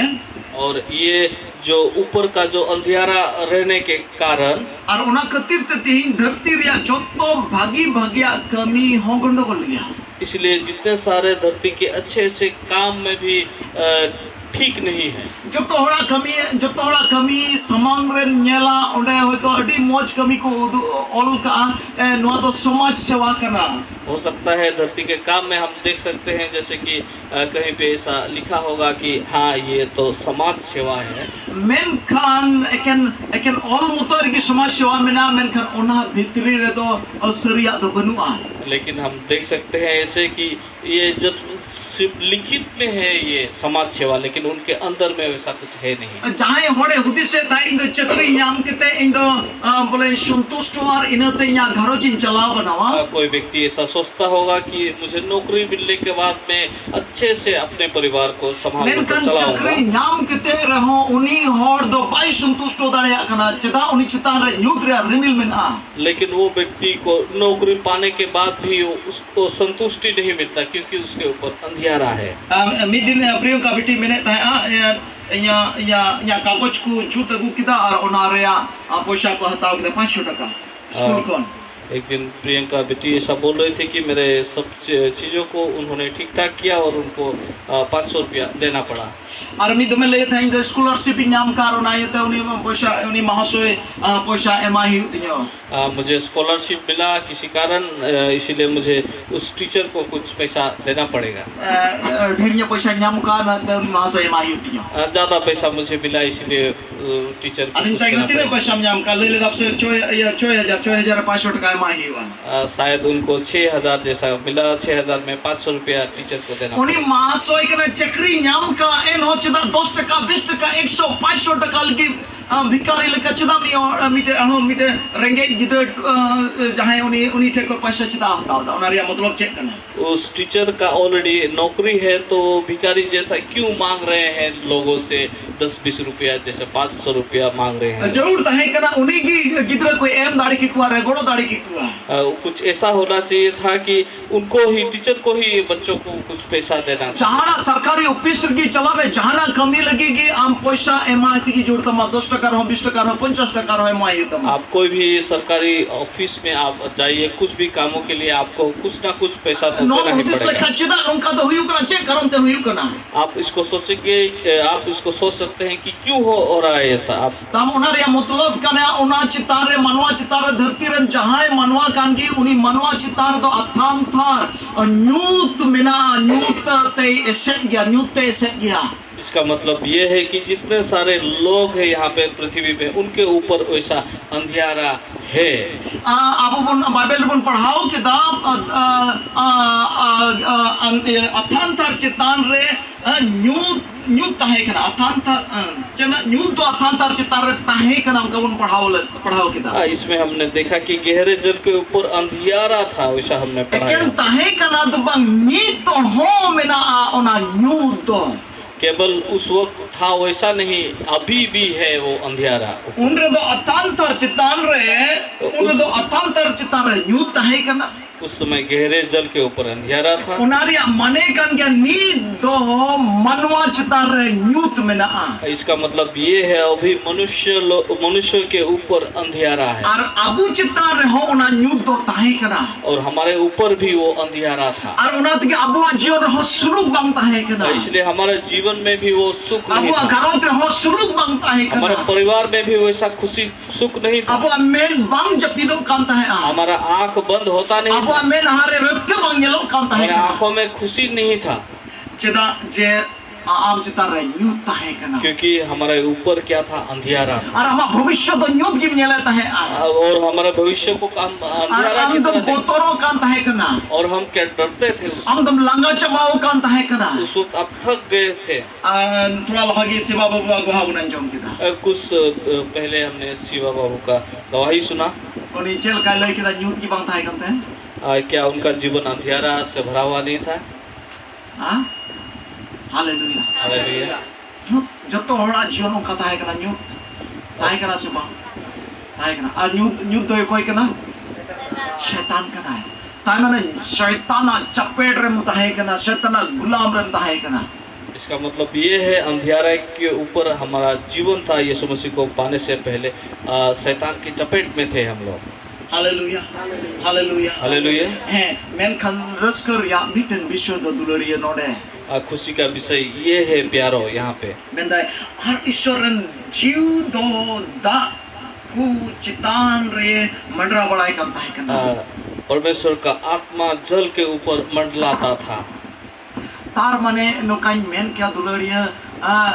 और ये जो ऊपर का जो अंधियारा रहने के कारण, ᱟᱨ ᱚᱱᱟ ᱠᱷᱟᱹᱛᱤᱨ ᱛᱮ ᱛᱮᱦᱮᱧ ᱫᱷᱟᱹᱨᱛᱤ ᱨᱮᱭᱟᱜ ᱡᱚᱛᱚ ᱵᱷᱟᱹᱜᱤ ᱵᱷᱟᱹᱜᱤᱭᱟᱜ ᱠᱟᱹᱢᱤ ᱦᱚᱸ ᱜᱚᱱᱰᱚᱜᱳᱞ ᱜᱮᱭᱟ᱾ इसलिए जितने सारे धरती के अच्छे अच्छे काम में भी अ, ठीक नहीं है। ᱡᱚᱛᱚ ᱦᱚᱲᱟᱜ ᱠᱟᱹᱢᱤ, ᱡᱚᱛᱚ ᱦᱚᱲᱟᱜ ᱠᱟᱹᱢᱤ ᱥᱟᱢᱟᱝ ᱨᱮᱢ ᱧᱮᱞᱟ, ᱚᱸᱰᱮ ᱦᱚᱭᱛᱳ ᱟᱹᱰᱤ ᱢᱚᱡᱽ ᱠᱟᱹᱢᱤ ᱠᱚ ᱩᱫᱩᱜ ᱚᱞ ᱠᱟᱜᱼᱟ, ᱮ, ᱱᱚᱣᱟ ᱫᱚ ᱥᱚᱢᱟᱡᱽ ᱥᱮᱵᱟ ᱠᱟᱱᱟ᱾ हो सकता है धरती के काम में हम देख सकते हैं जैसे कि अ, कहीं पे ऐसा लिखा होगा कि हाँ, ये तो समाज सेवा है। ᱢᱮᱱᱠᱷᱟᱱ ᱮᱠᱮᱱ, ᱮᱠᱮᱱ ᱚᱞ ᱢᱚᱛᱚ ᱨᱮᱜᱮ ᱥᱚᱢᱟᱡᱽ ᱥᱮᱵᱟ ᱢᱮᱱᱟᱜᱼᱟ, ᱢᱮᱱᱠᱷᱟᱱ ᱚᱱᱟ ᱵᱷᱤᱛᱨᱤ ᱨᱮᱫᱚ ᱥᱟᱹᱨᱤᱭᱟᱜ ᱫᱚ ᱵᱟᱹᱱᱩᱜᱼᱟ᱾ लेकिन हम देख सकते हैं ऐसे कि ये जब सिर्फ लिखित में है ये समाज सेवा, लेकिन उनके अंदर में वैसा कुछ है नहीं। ᱡᱟᱦᱟᱸᱭ ᱦᱚᱲᱮ ᱦᱩᱫᱤᱥᱮᱫ ᱛᱟᱦᱮᱸ, ᱤᱧ ᱫᱚ ᱪᱟᱹᱠᱨᱤ ᱧᱟᱢ ᱠᱟᱛᱮ ᱤᱧ ᱫᱚ, ᱟ, ᱵᱚᱞᱮ ᱥᱚᱱᱛᱩᱥᱴ ᱟᱨ ᱤᱱᱟᱹᱛᱮ ᱤᱧᱟᱹᱜ ᱜᱷᱟᱨᱚᱸᱡᱽ ᱤᱧ ᱪᱟᱞᱟᱣ ᱵᱟᱱᱟᱣᱟ᱾ हाँ, कोई व्यक्ति ऐसा सोचता होगा कि मुझे नौकरी मिलने के बाद मैं अच्छे से अपने परिवार को संभाल कर ᱢᱮᱱᱠᱷᱟᱱ ᱪᱟᱞᱟᱣ ᱪᱟᱹᱠᱨᱤ ᱦᱚᱸᱜᱟ᱾ ᱧᱟᱢ ᱠᱟᱛᱮ ᱨᱮᱦᱚᱸ ᱩᱱᱤ ᱦᱚᱲ ᱫᱚ ᱵᱟᱭ ᱥᱚᱱᱛᱩᱥᱴᱚ ᱫᱟᱲᱮᱭᱟᱜ ᱠᱟᱱᱟ᱾ ᱪᱮᱫᱟᱜ? ᱩᱱᱤ ᱪᱮᱛᱟᱱ ᱨᱮ ᱧᱩᱛ ᱨᱮᱭᱟᱜ ᱨᱤᱢᱤᱞ ᱢᱮᱱᱟᱜᱼᱟ᱾ लेकिन वो व्यक्ति को नौकरी पाने के बाद भी उसको संतुष्टि नहीं मिलता, क्योंकि उसके ऊपर अंधियारा है। ᱟᱨ ᱢᱤᱫ ᱫᱤᱱ, ᱮ, ᱯᱨᱤᱭᱚᱝᱠᱟ ᱵᱤᱴᱤ ᱢᱮᱱᱮᱫ ᱛᱟᱦᱮᱸᱜᱼᱟ, ᱮ, ᱤᱧᱟᱹᱜ, ᱤᱧᱟᱹᱜ, ᱤᱧᱟᱹᱜ ᱠᱟᱜᱚᱡᱽ ᱠᱚ ᱡᱩᱛ ᱟᱹᱜᱩ ᱠᱮᱫᱟ ᱟᱨ ᱚᱱᱟ ᱨᱮᱭᱟᱜ, ᱟ, ᱯᱚᱭᱥᱟ ᱠᱚ ᱦᱟᱛᱟᱣ ᱠᱮᱫᱟ, ᱯᱟᱸᱪᱥᱚ ᱴᱟᱠᱟ ᱥᱠᱩᱞ ᱟᱨ ᱠᱷᱚᱱ᱾ एक दिन प्रियंका बेटी ऐसा बोल रही थी कि मेरे सब च-, चीज़ों को उन्होंने ठीक ठाक किया और उनको, अ, पाँच सौ रुपया देना पड़ा। ᱟᱨ ᱢᱤᱫ ᱫᱚᱢᱮ ᱞᱟᱹᱭᱮᱫ ᱛᱟᱦᱮᱸᱫ, ᱤᱧ ᱫᱚ ᱥᱠᱚᱞᱟᱨᱥᱤᱯ ᱤᱧ ᱧᱟᱢ ᱠᱟᱜ, ᱚᱱᱟ ᱤᱭᱟᱹᱛᱮ ᱩᱱᱤ ᱯᱚᱭᱥᱟ, ᱩᱱᱤ ᱢᱟᱦᱟᱥᱚᱭ, ᱟ, ᱯᱚᱭᱥᱟ ᱮᱢᱟᱭ ᱦᱩᱭᱩᱜ ᱛᱤᱧᱟᱹ᱾ अ, मुझे स्कॉलरशिप मिला किसी कारण, अ, इसीलिए मुझे उस टीचर को कुछ पैसा देना पड़ेगा। ᱰᱷᱮᱨ ᱧᱚᱜ ᱯᱚᱭᱥᱟ ᱧᱟᱢ ᱠᱟᱜ, ᱚᱱᱟᱛᱮ ᱩᱱᱤ ᱢᱟᱦᱟᱥᱚᱭ ᱮᱢᱟᱭ ᱦᱩᱭᱩᱜ ᱛᱤᱧᱟᱹ᱾ अ, ज़्यादा पैसा मुझे मिला, इसलिए, अ, टीचर को ᱟᱫᱚᱧ कुछ ᱢᱮᱛᱟᱭ ᱠᱟᱱᱟ, देना ᱛᱤᱱᱟᱹᱜ ᱯᱚᱭᱥᱟᱢ ᱧᱟᱢ ᱠᱟᱜ? ᱞᱟᱹᱭ ᱞᱮᱫᱟ, ᱯᱟᱥᱮ ᱪᱷᱚᱭ, ᱤᱭᱟᱹ, ᱪᱷᱚᱭ ᱦᱟᱡᱟᱨ, ᱪᱷᱚᱭ ᱦᱟᱡᱟᱨ ᱯᱟᱸᱪᱥᱚ ᱴᱟᱠᱟ ᱮᱢᱟᱭ ᱦᱩᱭᱩᱜᱼᱟ᱾ ᱟᱨ ᱥᱟᱭᱮᱫ ᱩᱱᱠᱩ ᱪᱷᱚᱭ ᱦᱟᱡᱟᱨ ᱡᱮᱥᱟ ᱢᱤᱞᱟ, ᱪᱷᱚᱭ ᱦᱟᱡᱟᱨ ᱢᱮ ᱯᱟᱸᱪᱥᱚ ᱨᱩᱯᱤᱭᱟ ᱴᱤᱪᱟᱨ ᱠᱚ ᱫᱮᱱᱟ ᱩᱱᱤ ᱯᱚᱲᱮᱜᱟ᱾ ᱢᱟᱦᱟᱥᱚᱭ ᱠᱟᱱᱟ, ᱪᱟᱹᱠᱨᱤ ᱧᱟᱢ ᱠᱟᱜ, ᱮᱱᱦᱚᱸ ᱪᱮᱫᱟᱜ ᱫᱚᱥ ᱴᱟᱠᱟ, ᱵᱤᱥ ᱴᱟᱠᱟ, ᱮᱠᱥᱚ, ᱯᱟᱸᱪᱥᱚ ᱴᱟᱠᱟ ᱞᱟᱹᱜᱤᱫ, ᱟ, ᱵᱷᱤᱠᱟᱨᱤ ᱞᱮᱠᱟ ᱪᱮᱫᱟᱜ ᱢᱤᱫ ᱦᱚᱲ, ᱢᱤᱫᱴᱮᱡ, ᱟᱨᱦᱚᱸ ᱢᱤᱫᱴᱮᱡ ᱨᱮᱸᱜᱮᱡ ᱜᱤᱫᱽᱨᱟᱹ, ᱟ, ᱡᱟᱦᱟᱸᱭ ᱩᱱᱤ, ᱩᱱᱤ ᱴᱷᱮᱱ ᱠᱷᱚᱱ ᱯᱚᱭᱥᱟ ᱪᱮᱫᱟᱜ ᱦᱟᱛᱟᱣ ᱮᱫᱟ? ᱚᱱᱟ ᱨᱮᱭᱟᱜ ᱢᱚᱛᱞᱚᱵ ᱪᱮᱫ ᱠᱟᱱᱟ? उस टीचर का ऑलरेडी नौकरी है, तो वो भिखारी जैसा क्यों मांग रहे हैं लोगों से? दस बीस रुपया, जैसे पाँच सौ रुपया मांग रहे हैं। ᱡᱟᱹᱨᱩᱲ ᱛᱟᱦᱮᱸ ᱠᱟᱱᱟ ᱩᱱᱤ ᱜᱮ ᱜᱤᱫᱽᱨᱟᱹ ᱠᱚᱭ ᱮᱢ ᱫᱟᱲᱮ ᱠᱮᱠᱚᱣᱟ, ᱨᱮ ᱜᱚᱲᱚ ᱫᱟᱲᱮ ᱠᱮᱠᱚᱣᱟ᱾ अ, कुछ ऐसा होना चाहिए था कि उनको ही, टीचर को ही बच्चों को कुछ पैसा देना था। ᱡᱟᱦᱟᱱᱟᱜ ᱥᱚᱨᱠᱟᱨᱤ ᱚᱯᱷᱤᱥ ᱨᱮᱜᱮ ᱪᱟᱞᱟᱣ ᱢᱮ, ᱡᱟᱦᱟᱱᱟᱜ ᱠᱟᱹᱢᱤ ᱞᱟᱹᱜᱤᱫ ᱜᱮ ᱟᱢ ᱯᱚᱭᱥᱟ ᱮᱢᱟᱭ ᱛᱮᱜᱮ ᱡᱟᱹᱨᱩᱲ ᱛᱟᱢᱟ, ᱫᱚᱥ ᱴᱟᱠᱟ ᱨᱮᱦᱚᱸ, ᱵᱤᱥ ᱴᱟᱠᱟ ᱨᱮᱦᱚᱸ, ᱯᱚᱧᱪᱟᱥ ᱴᱟᱠᱟ ᱨᱮᱦᱚᱸ ᱮᱢᱟᱭ ᱦᱩᱭᱩᱜ ᱛᱟᱢᱟ᱾ आप कोई भी सरकारी ऑफिस में आप जाइए, कुछ भी कामों के लिए आपको कुछ ना कुछ पैसा तो ᱱᱚᱣᱟ देना ही ᱦᱩᱫᱤᱥ पड़ेगा। ᱞᱮᱠᱷᱟᱱ ᱪᱮᱫᱟᱜ ᱱᱚᱝᱠᱟ ᱫᱚ ᱦᱩᱭᱩᱜ ᱠᱟᱱᱟ? ᱪᱮᱫ ᱠᱟᱨᱚᱱ ᱛᱮ ᱦᱩᱭᱩᱜ ᱠᱟᱱᱟ? आप इसको सोचेंगे, अ, आप इसको सोच सकते हैं कि क्यों हो, हो रहा है ऐसा। आप ᱛᱟᱢ ᱚᱱᱟ ᱨᱮᱭᱟᱜ ᱢᱚᱛᱞᱚᱵ ᱠᱟᱱᱟ, ᱚᱱᱟ ᱪᱮᱛᱟᱱ ᱨᱮ, ᱢᱟᱱᱣᱟ ᱪᱮᱛᱟᱱ ᱨᱮ, ᱫᱷᱟᱹᱨᱛᱤ ᱨᱮᱱ ᱡᱟᱦᱟᱸᱭ ᱢᱟᱱᱣᱟ ᱠᱟᱱ ᱜᱮ, ᱩᱱᱤ ᱢᱟᱱᱣᱟ ᱪᱮᱛᱟᱱ ᱨᱮᱫᱚ ᱟᱛᱷᱟᱱ ᱛᱷᱟᱨ ᱧᱩᱛ ᱢᱮᱱᱟᱜᱼᱟ, ᱧᱩᱛ ᱛᱮᱭ ᱮᱥᱮᱫ ᱜᱮᱭᱟ, ᱧᱩᱛ ᱛᱮᱭ ᱮᱥᱮᱫ ᱜᱮᱭᱟ᱾ इसका मतलब ये है कि जितने सारे लोग हैं यहाँ पे पृथ्वी पे, उनके ऊपर वैसा अंधियारा है। ᱟ, ᱟᱵᱚ ᱵᱚᱱ ᱵᱟᱭᱵᱮᱞ ᱨᱮᱵᱚᱱ ᱯᱟᱲᱦᱟᱣ ᱠᱮᱫᱟ, ᱟ, ᱟ, ᱟ, ᱟ, ᱟᱱ-, ᱤᱭᱟᱹ, ᱟᱛᱷᱟᱱ ᱛᱷᱟᱨ ᱪᱮᱛᱟᱱ ᱨᱮ, ᱟ, ᱧᱩᱛ, ᱧᱩᱛ ᱛᱟᱦᱮᱸ ᱠᱟᱱᱟ᱾ ᱟᱛᱷᱟᱱ ᱛᱷᱟᱨ, ᱟ, ᱪᱮᱫ ᱢᱮᱱᱟᱜ? ᱧᱩᱛ ᱫᱚ ᱟᱛᱷᱟᱱ ᱛᱷᱟᱨ ᱪᱮᱛᱟᱱ ᱨᱮ ᱛᱟᱦᱮᱸ ᱠᱟᱱᱟ, ᱚᱱᱠᱟ ᱵᱚᱱ ᱯᱟᱲᱦᱟᱣ ᱞᱮᱫ, ᱯᱟᱲᱦᱟᱣ ᱠᱮᱫᱟ᱾ हाँ, इसमें हमने देखा कि गहरे जल के ऊपर अंधियारा था, वैसा हमने पढ़ा ᱮᱠᱮᱱ है। ᱛᱟᱦᱮᱸ ᱠᱟᱱᱟ ᱫᱚ ᱵᱟᱝ, ᱱᱤᱛ ᱦᱚᱸ ᱢᱮᱱᱟᱜᱼᱟ ᱚᱱᱟ ᱧᱩᱛ ᱫᱚ᱾ केवल उस वक्त था वैसा नहीं, अभी भी है वो अंधियारा। ᱩᱱ ᱨᱮᱫᱚ ᱟᱛᱷᱟᱱ ᱛᱷᱟᱨ ᱪᱮᱛᱟᱱ ᱨᱮ, ᱩᱱ ᱨᱮᱫᱚ ᱟᱛᱷᱟᱱ ᱛᱷᱟᱨ ᱪᱮᱛᱟᱱ ᱨᱮ ᱧᱩᱛ ᱛᱟᱦᱮᱸ ᱠᱟᱱᱟ᱾ उस समय गहरे जल के ऊपर अंधियारा था। ᱚᱱᱟ ᱨᱮᱭᱟᱜ ᱢᱟᱱᱮ ᱠᱟᱱ ᱜᱮᱭᱟ, ᱱᱤᱛ ᱫᱚ ᱢᱟᱱᱣᱟ ᱪᱮᱛᱟᱱ ᱨᱮ ᱧᱩᱛ ᱢᱮᱱᱟᱜᱼᱟ᱾ इसका मतलब ये है, अभी मनुष्य लो-, मनुष्य के ऊपर अंधियारा है। ᱟᱨ ᱟᱵᱚ ᱪᱮᱛᱟᱱ ᱨᱮᱦᱚᱸ ᱚᱱᱟ ᱧᱩᱛ ᱫᱚ ᱛᱟᱦᱮᱸ ᱠᱟᱱᱟ᱾ और हमारे ऊपर भी वो अंधियारा था। ᱟᱨ ᱚᱱᱟ ᱛᱮᱜᱮ ᱟᱵᱚᱣᱟᱜ ᱡᱤᱭᱚᱱ ᱨᱮᱦᱚᱸ ᱥᱩᱞᱩᱠ ᱵᱟᱝ ᱛᱟᱦᱮᱸ ᱠᱟᱱᱟ᱾ इसलिए हमारे जीवन में भी वो सुख नहीं ᱟᱵᱚᱣᱟᱜ था। ᱜᱷᱟᱨᱚᱸᱡᱽ ᱨᱮᱦᱚᱸ ᱥᱩᱞᱩᱠ ᱵᱟᱝ ᱛᱟᱦᱮᱸ ᱠᱟᱱᱟ᱾ हमारे परिवार में भी वैसा खुशी सुख नहीं था। ᱟᱵᱚᱣᱟᱜ ᱢᱮᱫ ᱵᱟᱝ ᱡᱟᱹᱯᱤᱫᱚᱜ ᱠᱟᱱ ᱛᱟᱦᱮᱸᱜᱼᱟ᱾ हमारा आंख बंद होता नहीं ᱟᱵᱚᱣᱟᱜ था। ᱢᱮᱫᱦᱟ ᱨᱮ ᱨᱟᱹᱥᱠᱟᱹ ᱵᱟᱝ ᱧᱮᱞᱚᱜ ᱠᱟᱱ ᱛᱟᱦᱮᱸ हमारे ᱠᱟᱱᱟ᱾ आंखों में खुशी नहीं था। ᱪᱮᱫᱟᱜ ᱡᱮ ᱟᱢ ᱪᱮᱛᱟᱱ ᱨᱮ ᱧᱩᱛ ᱛᱟᱦᱮᱸ ᱠᱟᱱᱟ᱾ क्योंकि हमारे ऊपर क्या था? अंधियारा था। ᱟᱨ ᱟᱢᱟᱜ ᱵᱷᱚᱵᱤᱥᱥᱚᱛ ᱫᱚ ᱧᱩᱛ ᱜᱮᱢ ᱧᱮᱞᱮᱫ ᱛᱟᱦᱮᱸᱜᱼᱟ᱾ और हमारे भविष्य को हम ᱟᱨ अंधियारा की ᱟᱢ ᱫᱚᱢ तरह देखते। ᱵᱚᱛᱚᱨᱚᱜ ᱠᱟᱱ ᱛᱟᱦᱮᱸ ᱠᱟᱱᱟ᱾ और हम क्या डरते थे उस ᱟᱢ ᱫᱚᱢ ᱞᱟᱸᱜᱟ ᱪᱟᱵᱟᱣ ᱠᱟᱱ ᱛᱟᱦᱮᱸ ᱠᱟᱱᱟ᱾ उस वक्त आप थक गए थे। ᱟᱨ ᱛᱷᱚᱲᱟ ᱞᱟᱦᱟ ᱜᱮ ᱥᱮᱵᱟ ᱵᱟᱹᱵᱩᱣᱟᱜ ᱜᱚᱦᱟ ᱵᱚᱱ ᱟᱸᱡᱚᱢ ᱠᱮᱫᱟ᱾ अ, कुछ अ, पहले हमने शिवा बाबू का गवाही सुना। ᱩᱱᱤ ᱪᱮᱫ ᱞᱮᱠᱟᱭ ᱞᱟᱹᱭ ᱠᱮᱫᱟ, ᱧᱩᱛ ᱜᱮ ᱵᱟᱝ ᱛᱟᱦᱮᱸ ᱠᱟᱱ ᱛᱟᱭᱟ? अ, क्या उनका जीवन अंधियारा से भरा हुआ नहीं था? ᱦᱮᱸ? ᱦᱟᱞᱮᱞᱩᱭᱟ᱾ हालेलुया। ᱧᱩᱛ, ᱡᱚᱛᱚ ᱦᱚᱲᱟᱜ ᱡᱤᱭᱚᱱ ᱚᱱᱠᱟ ᱛᱟᱦᱮᱸ ᱠᱟᱱᱟ, ᱧᱩᱛ ᱛᱟᱦᱮᱸ ᱠᱟᱱᱟ ᱥᱮ ᱵᱟᱝ? ᱛᱟᱦᱮᱸ ᱠᱟᱱᱟ᱾ ᱟᱨ ᱧᱩᱛ, ᱧᱩᱛ ᱫᱚ ᱚᱠᱚᱭ ᱠᱟᱱᱟ? ᱥᱮᱛᱟᱱ ᱠᱟᱱᱟᱭ᱾ ᱛᱟᱨ ᱢᱟᱱᱮ ᱥᱮᱛᱟᱱᱟᱜ ᱪᱟᱯᱮᱴ ᱨᱮᱢ ᱛᱟᱦᱮᱸ ᱠᱟᱱᱟ, ᱥᱮᱛᱟᱱᱟᱜ ᱜᱩᱞᱟᱢ ᱨᱮᱢ ᱛᱟᱦᱮᱸ ᱠᱟᱱᱟ᱾ इसका मतलब ये है, अंधियारे के ऊपर हमारा जीवन था यीशु मसीह को पाने से पहले, आ, शैतान की चपेट में थे हम लोग। ᱦᱟᱞᱮᱞᱩᱭᱟ, ᱦᱟᱞᱮᱞᱩᱭᱟ᱾ ᱦᱟᱞᱮᱞᱩᱭᱟ᱾ ᱦᱮᱸ, ᱢᱮᱱᱠᱷᱟᱱ ᱨᱟᱹᱥᱠᱟᱹ ᱨᱮᱭᱟᱜ ᱢᱤᱫᱴᱮᱱ ᱵᱤᱥᱚᱭ ᱫᱚ ᱫᱩᱞᱟᱹᱲᱤᱭᱟᱹ ᱱᱚᱰᱮ, ᱟᱨ ᱠᱷᱩᱥᱤ ᱠᱟ ᱵᱤᱥᱚᱭ ᱤᱭᱟᱹ ᱦᱮ ᱯᱭᱟᱨᱚ ᱭᱟᱦᱟᱸ ᱯᱮ᱾ ᱢᱮᱱᱫᱟᱭ, ᱟᱨ ᱤᱥᱥᱚᱨ ᱨᱮᱱ ᱡᱤᱣ ᱫᱚ ᱫᱟᱜ ᱠᱚ ᱪᱮᱛᱟᱱ ᱨᱮ ᱢᱟᱸᱰᱨᱟᱣ ᱵᱟᱲᱟᱭ ᱠᱟᱱ ᱛᱟᱦᱮᱸ ᱠᱟᱱᱟ᱾ ᱟᱨ ᱯᱚᱨᱢᱮᱥᱚᱨ ᱠᱟ ᱟᱛᱢᱟ ᱡᱚᱞ ᱠᱮ ᱩᱯᱚᱨ ᱢᱟᱸᱰᱞᱟᱛᱟ ᱛᱷᱟ᱾ ᱛᱟᱨ ᱢᱟᱱᱮ ᱱᱚᱝᱠᱟᱧ ᱢᱮᱱ ᱠᱮᱭᱟ ᱫᱩᱞᱟᱹᱲᱤᱭᱟᱹ, ᱟᱸ,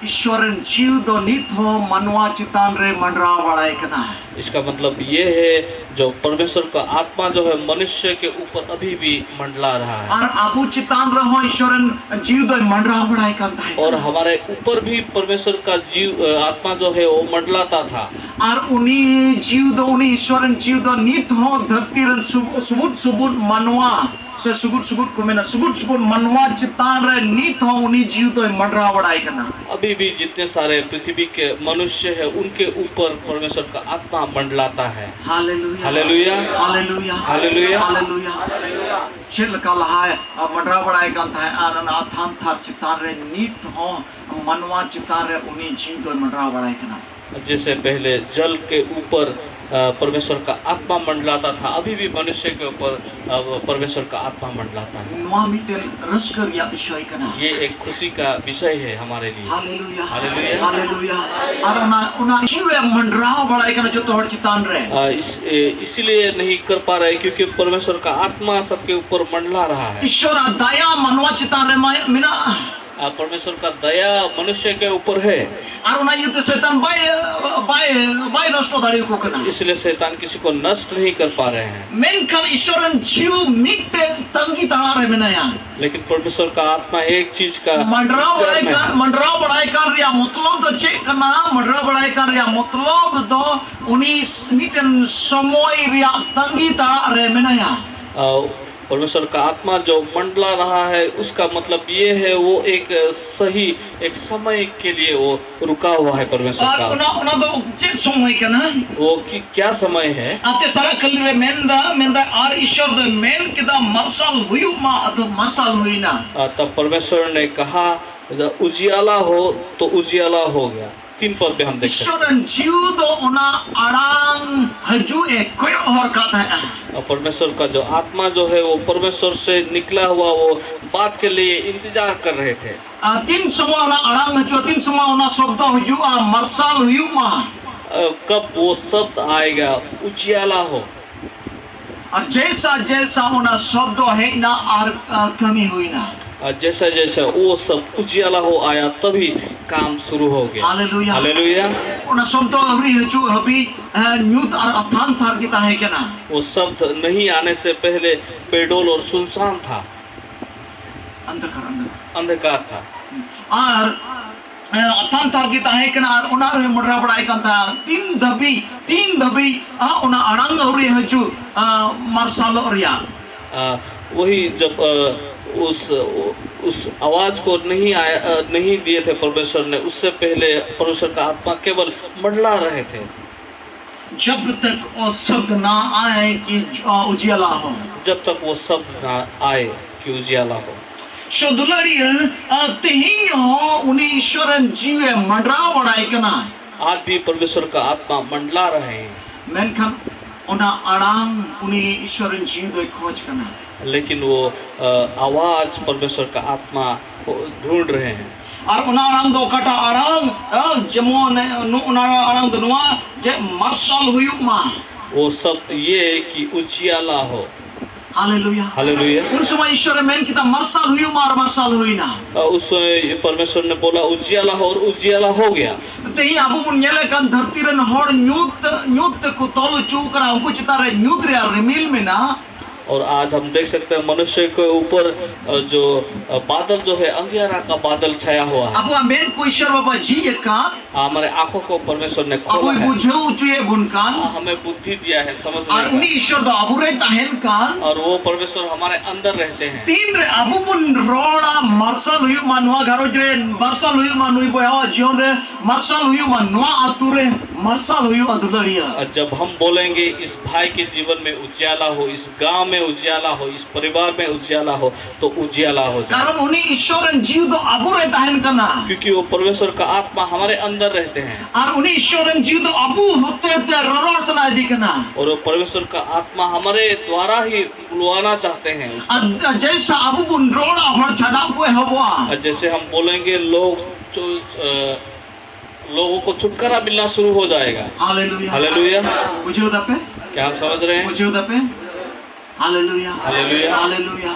ᱤᱥᱥᱚᱨ ᱨᱮᱱ ᱡᱤᱣ ᱫᱚ ᱱᱤᱛ ᱦᱚᱸ ᱢᱟᱱᱣᱟ ᱪᱮᱛᱟᱱ ᱨᱮ ᱢᱟᱸᱰᱨᱟᱣ ᱵᱟᱲᱟᱭ ᱠᱟᱱᱟ᱾ इसका मतलब ये है, जो परमेश्वर का आत्मा जो है, मनुष्य के ऊपर अभी भी मंडला रहा है। ᱟᱨ ᱟᱵᱚ ᱪᱮᱛᱟᱱ ᱨᱮᱦᱚᱸ ᱤᱥᱥᱚᱨ ᱨᱮᱱ ᱡᱤᱣ ᱫᱚᱭ ᱢᱟᱸᱰᱨᱟᱣ ᱵᱟᱲᱟᱭ ᱠᱟᱱ ᱛᱟᱦᱮᱸ ᱠᱟᱱᱟ᱾ और हमारे ऊपर भी परमेश्वर का जीव, अ, आत्मा जो है, वो मंडलाता था। ᱟᱨ ᱩᱱᱤ ᱡᱤᱣ ᱫᱚ, ᱩᱱᱤ ᱤᱥᱥᱚᱨ ᱨᱮᱱ ᱡᱤᱣ ᱫᱚ ᱱᱤᱛ ᱦᱚᱸ ᱫᱷᱟᱹᱨᱛᱤ ᱨᱮᱱ ᱥᱩᱵ-, ᱥᱩᱵᱩᱫ ᱥᱩᱵᱩᱫ ᱢᱟᱱᱣᱟ ᱥᱮ ᱥᱩᱜᱩᱫ ᱥᱩᱜᱩᱫ ᱠᱚ ᱢᱮᱱᱟ, ᱥᱩᱜᱩᱫ ᱥᱩᱜᱩᱫ ᱢᱟᱱᱣᱟ ᱪᱮᱛᱟᱱ ᱨᱮ ᱱᱤᱛ ᱦᱚᱸ ᱩᱱᱤ ᱡᱤᱣᱤ ᱫᱚᱭ ᱢᱟᱸᱰᱨᱟᱣ ᱵᱟᱲᱟᱭ ᱠᱟᱱᱟ᱾ अभी भी जितने सारे पृथ्वी के मनुष्य हैं, उनके ऊपर परमेश्वर का आत्मा मंडलाता है। ᱦᱟᱞᱮᱞᱩᱭᱟ᱾ ᱦᱟᱞᱮᱞᱩᱭᱟ᱾ ᱦᱟᱞᱮᱞᱩᱭᱟ᱾ ᱦᱟᱞᱮᱞᱩᱭᱟ᱾ ᱦᱟᱞᱮᱞᱩᱭᱟ᱾ ᱪᱮᱫ ᱞᱮᱠᱟ ᱞᱟᱦᱟᱭ ᱢᱟᱸᱰᱨᱟᱣ ᱵᱟᱲᱟᱭ ᱠᱟᱱ ᱛᱟᱦᱮᱸᱫ, ᱟᱨ ᱚᱱᱟ ᱛᱷᱟᱱ ᱛᱷᱟᱨ ᱪᱮᱛᱟᱱ ᱨᱮ ᱱᱤᱛ ᱦᱚᱸ ᱢᱟᱱᱣᱟ ᱪᱮᱛᱟᱱ ᱨᱮ ᱩᱱᱤ ᱡᱤᱣᱤ ᱫᱚᱭ ᱢᱟᱸᱰᱨᱟᱣ ᱵᱟᱲᱟᱭ ᱠᱟᱱᱟ᱾ जैसे पहले जल के ऊपर, अ, परमेश्वर का आत्मा मंडलाता था, अभी भी मनुष्य के ऊपर, अ, परमेश्वर का आत्मा मंडलाता है। ᱱᱚᱣᱟ ᱢᱤᱫᱴᱮᱱ ᱨᱟᱹᱥᱠᱟᱹ ᱨᱮᱭᱟᱜ ᱵᱤᱥᱚᱭ ᱠᱟᱱᱟ᱾ ये एक खुशी का विषय है हमारे लिए। ᱦᱟᱞᱮᱞᱩᱭᱟ᱾ ᱦᱟᱞᱮᱞᱩᱭᱟ᱾ ᱦᱟᱞᱮᱞᱩᱭᱟ᱾ ᱟᱨ ᱚᱱᱟ, ᱚᱱᱟ ᱡᱤᱣᱤ ᱮ ᱢᱟᱸᱰᱨᱟᱣ ᱵᱟᱲᱟᱭ ᱠᱟᱱᱟ ᱡᱚᱛᱚ ᱦᱚᱲ ᱪᱮᱛᱟᱱ ᱨᱮ᱾ अ, इस, ए, इसीलिए नहीं कर पा रहे क्योंकि परमेश्वर का आत्मा सबके ऊपर मंडला रहा है। ᱤᱥᱥᱚᱨᱟᱜ ᱫᱟᱭᱟ ᱢᱟᱱᱣᱟ ᱪᱮᱛᱟᱱ ᱨᱮ ᱢᱟ ᱢᱮᱱᱟᱜᱼᱟ᱾ ᱟᱨ ᱯᱚᱨᱢᱮᱥᱚᱨ ᱠᱟ ᱫᱟᱭᱟ ᱢᱚᱱᱩᱥᱭᱚ ᱠᱮ ᱩᱯᱚᱨ ᱦᱮ᱾ ᱟᱨ ᱚᱱᱟ ᱤᱭᱟᱹᱛᱮ ᱥᱮᱛᱟᱱ ᱵᱟᱭ, ᱵᱟᱭ, ᱵᱟᱭ ᱱᱚᱥᱴᱚ ᱫᱟᱲᱮᱭᱟᱠᱚ ᱠᱟᱱᱟ᱾ इसलिए शैतान किसी को नष्ट नहीं कर पा रहे हैं। ᱢᱮᱱᱠᱷᱟᱱ ᱤᱥᱥᱚᱨ ᱨᱮᱱ ᱡᱤᱣᱤ ᱢᱤᱫᱴᱮᱱ ᱛᱟᱺᱜᱤ ᱛᱟᱲᱟᱜ ᱨᱮ ᱢᱮᱱᱟᱭᱟ᱾ लेकिन परमेश्वर का आत्मा एक चीज का ᱢᱟᱸᱰᱨᱟᱣ ᱵᱟᱲᱟᱭ इंतजार में ᱠᱟᱱ, है। ᱢᱟᱸᱰᱨᱟᱣ ᱵᱟᱲᱟᱭ ᱠᱟᱱ ᱨᱮᱭᱟᱜ ᱢᱚᱛᱞᱚᱵ ᱫᱚ ᱪᱮᱫ ᱠᱟᱱᱟ? ᱢᱟᱸᱰᱨᱟᱣ ᱵᱟᱲᱟᱭ ᱠᱟᱱ ᱨᱮᱭᱟᱜ ᱢᱚᱛᱞᱚᱵ ᱫᱚ ᱩᱱᱤ ᱢᱤᱫᱴᱮᱱ ᱥᱚᱢᱚᱭ ᱨᱮᱭᱟᱜ ᱛᱟᱺᱜᱤ ᱛᱟᱲᱟᱜ ᱨᱮ ᱢᱮᱱᱟᱭᱟ᱾ ᱟᱨ परमेश्वर का आत्मा जो मंडला रहा है, उसका मतलब ये है, वो एक सही, एक समय के लिए वो रुका हुआ है परमेश्वर का। ᱚᱱᱟ ᱚᱱᱟ ᱫᱚ ᱪᱮᱫ ᱥᱚᱢᱚᱭ ᱠᱟᱱᱟ? वो कि क्या समय है? ᱟᱛᱮ ᱥᱟᱨᱟ ᱠᱟᱹᱞᱤ ᱨᱮ ᱢᱮᱱᱫᱟ ᱢᱮᱱᱫᱟ ᱟᱨ ᱤᱥᱚᱨ ᱫᱚ ᱢᱮᱱ ᱠᱮᱫᱟ ᱢᱟᱨᱥᱟᱞ ᱦᱩᱭᱩᱜ ᱢᱟ, ᱟᱫᱚ ᱢᱟᱨᱥᱟᱞ ᱦᱩᱭᱱᱟ᱾ तब परमेश्वर ने कहा, उजियाला हो, तो उजियाला हो गया। तीन पद पे हम देखते हैं। ᱤᱥᱚᱨ ᱨᱮᱱ ᱡᱤᱣᱤ ᱫᱚ ᱚᱱᱟ ᱟᱲᱟᱝ ᱦᱤᱡᱩᱜ ᱮ ᱠᱚᱭᱚᱜ ᱦᱚᱨ ᱠᱟᱜ ᱛᱟᱦᱮᱸᱜᱼᱟ᱾ और परमेश्वर का जो आत्मा जो है, वो परमेश्वर से निकला हुआ वो बात के लिए इंतजार कर रहे थे। ᱟᱨ ᱛᱤᱱ ᱥᱚᱢᱚᱭ ᱚᱱᱟ ᱟᱲᱟᱝ ᱦᱤᱡᱩᱜᱼᱟ, ᱛᱤᱱ ᱥᱚᱢᱚᱭ ᱚᱱᱟ ᱥᱚᱵᱫᱚ ᱦᱤᱡᱩᱜᱼᱟ, ᱢᱟᱨᱥᱟᱞ ᱦᱩᱭᱩᱜ ᱢᱟ᱾ कब वो शब्द आएगा, उजियाला हो। ᱟᱨ ᱡᱮᱥᱟ ᱡᱮᱥᱟ ᱚᱱᱟ ᱥᱚᱵᱫᱚ ᱦᱮᱡ ᱮᱱᱟ ᱟᱨ ᱠᱟᱹᱢᱤ ᱦᱩᱭᱱᱟ᱾ जैसा जैसा वो सब उजियाला हो आया, तभी काम शुरू हो गया। हालेलुया। हालेलुया। ᱚᱱᱟ ᱥᱚᱵᱫᱚ ᱟᱹᱣᱨᱤ ᱦᱤᱡᱩᱜ ᱦᱟᱹᱵᱤᱡ ᱧᱩᱛ ᱟᱨ ᱟᱛᱷᱟᱱ ᱛᱷᱟᱨ ᱜᱮ ᱛᱟᱦᱮᱸ ᱠᱟᱱᱟ᱾ वो शब्द नहीं आने से पहले बेडोल और सुनसान था। अंधकार अंधकार। अंधकार था। ᱟᱨ ᱟᱛᱷᱟᱱ ᱛᱷᱟᱨ ᱜᱮ ᱛᱟᱦᱮᱸ ᱠᱟᱱᱟ ᱟᱨ ᱚᱱᱟ ᱨᱮ ᱢᱚᱰᱨᱟ ᱵᱟᱲᱟᱭ ᱠᱟᱱ ᱛᱟᱦᱮᱸᱱᱟ᱾ ᱛᱤᱱ ᱫᱷᱟᱹᱵᱤᱡ ᱛᱤᱱ ᱫᱷᱟᱹᱵᱤᱡ ᱚᱱᱟ ᱟᱲᱟᱝ ᱟᱹᱣᱨᱤ ᱦᱤᱡᱩᱜ ᱢᱟᱨᱥᱟᱞᱚᱜ ᱨᱮᱭᱟᱜ᱾ वही जब उस उस आवाज को नहीं आया, नहीं दिए थे परमेश्वर ने, उससे पहले परमेश्वर का आत्मा केवल मंडला रहे थे। जब तक वो शब्द ना आए कि उजियाला हो। जब तक वो शब्द ना आए कि उजियाला हो। ᱥᱚᱫᱩᱞᱟᱹᱲᱤᱭᱟᱹ ᱛᱮᱦᱮᱧ ᱦᱚᱸ ᱩᱱᱤ ᱤᱥᱚᱨ ᱨᱮᱱ ᱡᱤᱣᱤ ᱢᱟᱰᱨᱟᱣ ᱵᱟᱲᱟᱭ ᱠᱟᱱᱟ᱾ आज भी परमेश्वर का आत्मा मंडला रहे हैं। ᱢᱮᱱᱠᱷᱟᱱ ᱚᱱᱟ ᱟᱲᱟᱝ ᱩᱱᱤ ᱤᱥᱚᱨ ᱨᱮᱱ ᱡᱤᱣᱤ ᱫᱚᱭ ᱠᱷᱚᱡᱽ ᱠᱟᱱᱟ᱾ लेकिन वो आवाज परमेश्वर का आत्मा ढूंढ रहे हैं। ᱟᱨ ᱚᱱᱟ ᱟᱲᱟᱝ ᱫᱚ ᱚᱠᱟᱴᱟᱜ ᱟᱲᱟᱝ? ᱡᱮᱢᱚᱱ ᱚᱱᱟ ᱟᱲᱟᱝ ᱫᱚ ᱱᱚᱣᱟ ᱡᱮ ᱢᱟᱨᱥᱟᱞ ᱦᱩᱭᱩᱜ ᱢᱟ᱾ वो शब्द ये कि उजियाला हो। ᱦᱟᱞᱮᱞᱩᱭᱟ᱾ ᱦᱟᱞᱮᱞᱩᱭᱟ᱾ ᱩᱱ ᱥᱚᱢᱚᱭ ᱤᱥᱚᱨᱮ ᱢᱮᱱ ᱠᱮᱫᱟ, ᱢᱟᱨᱥᱟᱞ ᱦᱩᱭᱩᱜ ᱢᱟ, ᱟᱨ ᱢᱟᱨᱥᱟᱞ ᱦᱩᱭᱱᱟ᱾ उस समय परमेश्वर ने बोला, उजियाला हो, और उजियाला हो गया। ᱛᱮᱦᱮᱧ ᱟᱵᱚ ᱵᱚᱱ ᱧᱮᱞᱮᱫ ᱠᱟᱱ ᱫᱷᱟᱹᱨᱛᱤ ᱨᱮᱱ ᱦᱚᱲ ᱧᱩᱛ ᱧᱩᱛ ᱛᱮᱠᱚ ᱛᱚᱞ ᱦᱚᱪᱚ ᱠᱟᱱᱟ, ᱩᱱᱠᱩ ᱪᱮᱛᱟᱱ ᱨᱮ ᱧᱩᱛ ᱨᱮᱭᱟᱜ ᱨᱤᱢᱤᱞ ᱢᱮᱱᱟᱜᱼᱟ᱾ और आज हम देख सकते हैं मनुष्य के ऊपर, अ, जो, अ, बादल जो है, अंधियारा का बादल छाया हुआ है। ᱟᱵᱚᱣᱟᱜ ᱢᱮᱫ ᱠᱚ ᱤᱥᱚᱨ ᱵᱟᱵᱟ ᱡᱷᱤᱡ ᱟᱠᱟᱫ᱾ हमारे आंखों को परमेश्वर ने खोला है। ᱟᱵᱚᱭ ᱵᱩᱡᱷᱟᱹᱣ ᱦᱚᱪᱚᱭᱮᱫ ᱵᱚᱱ ᱠᱟᱱ᱾ हाँ, हमें बुद्धि दिया है समझने का। ᱟᱨ ᱩᱱᱤ ᱤᱥᱚᱨ ᱫᱚ ᱟᱵᱚᱨᱮ ᱛᱟᱦᱮᱱ ᱠᱟᱱ᱾ और वो परमेश्वर हमारे अंदर रहते हैं। ᱛᱤᱱᱨᱮ ᱟᱵᱚ ᱵᱚᱱ ᱨᱚᱲᱟ, ᱢᱟᱨᱥᱟᱞ ᱦᱩᱭᱩᱜ ᱢᱟ ᱱᱚᱣᱟ ᱜᱷᱟᱨᱚᱸᱡᱽ ᱨᱮ, ᱢᱟᱨᱥᱟᱞ ᱦᱩᱭᱩᱜ ᱢᱟ ᱱᱩᱭ ᱵᱚᱭᱦᱟᱣᱟᱜ ᱡᱤᱭᱚᱱ ᱨᱮ, ᱢᱟᱨᱥᱟᱞ ᱦᱩᱭᱩᱜ ᱢᱟ ᱱᱚᱣᱟ ᱟᱹᱛᱩ ᱨᱮ, ᱢᱟᱨᱥᱟᱞ ᱦᱩᱭᱩᱜᱼᱟ ᱫᱩᱞᱟᱹᱲᱤᱭᱟᱹ᱾ और जब हम बोलेंगे, इस भाई के जीवन में उजियाला हो, इस गांव में उजियाला हो, इस परिवार में उजियाला हो, तो उजियाला हो जाए। ᱠᱟᱨᱚᱱ ᱩᱱᱤ ᱤᱥᱚᱨ ᱨᱮᱱ ᱡᱤᱣᱤ ᱫᱚ ᱟᱵᱚᱨᱮ ᱛᱟᱦᱮᱱ ᱠᱟᱱᱟ᱾ क्योंकि वो परमेश्वर का आत्मा हमारे अंदर रहते हैं। ᱟᱨ ᱩᱱᱤ ᱤᱥᱚᱨ ᱨᱮᱱ ᱡᱤᱣᱤ ᱫᱚ ᱟᱵᱚ ᱦᱚᱛᱮ ᱛᱮ ᱨᱚᱨᱚᱲ ᱥᱟᱱᱟᱭᱮᱫᱮ ᱠᱟᱱᱟ᱾ और वो परमेश्वर का आत्मा हमारे द्वारा ही बुलवाना चाहते हैं उसको। ᱟᱨ ᱡᱮᱭᱥᱟ ᱟᱵᱚ ᱵᱚᱱ ᱨᱚᱲᱟ, ᱦᱚᱲ ᱪᱷᱟᱰᱟᱣ ᱠᱚ ᱮᱦᱚᱵᱚᱜᱼᱟ᱾ और जैसे हम बोलेंगे, लोग जो, अ, लोगों को छुटकारा मिलना शुरू हो जाएगा। ᱦᱟᱞᱮᱞᱩᱭᱟ᱾ ᱦᱟᱞᱮᱞᱩᱭᱟ। ᱵᱩᱡᱷᱟᱹᱣ ᱫᱟᱯᱮ? क्या आप समझ रहे हैं? ᱵᱩᱡᱷᱟᱹᱣ ᱫᱟᱯᱮ? ᱦᱟᱞᱮᱞᱩᱭᱟ᱾ ᱦᱟᱞᱮᱞᱩᱭᱟ᱾ ᱦᱟᱞᱮᱞᱩᱭᱟ᱾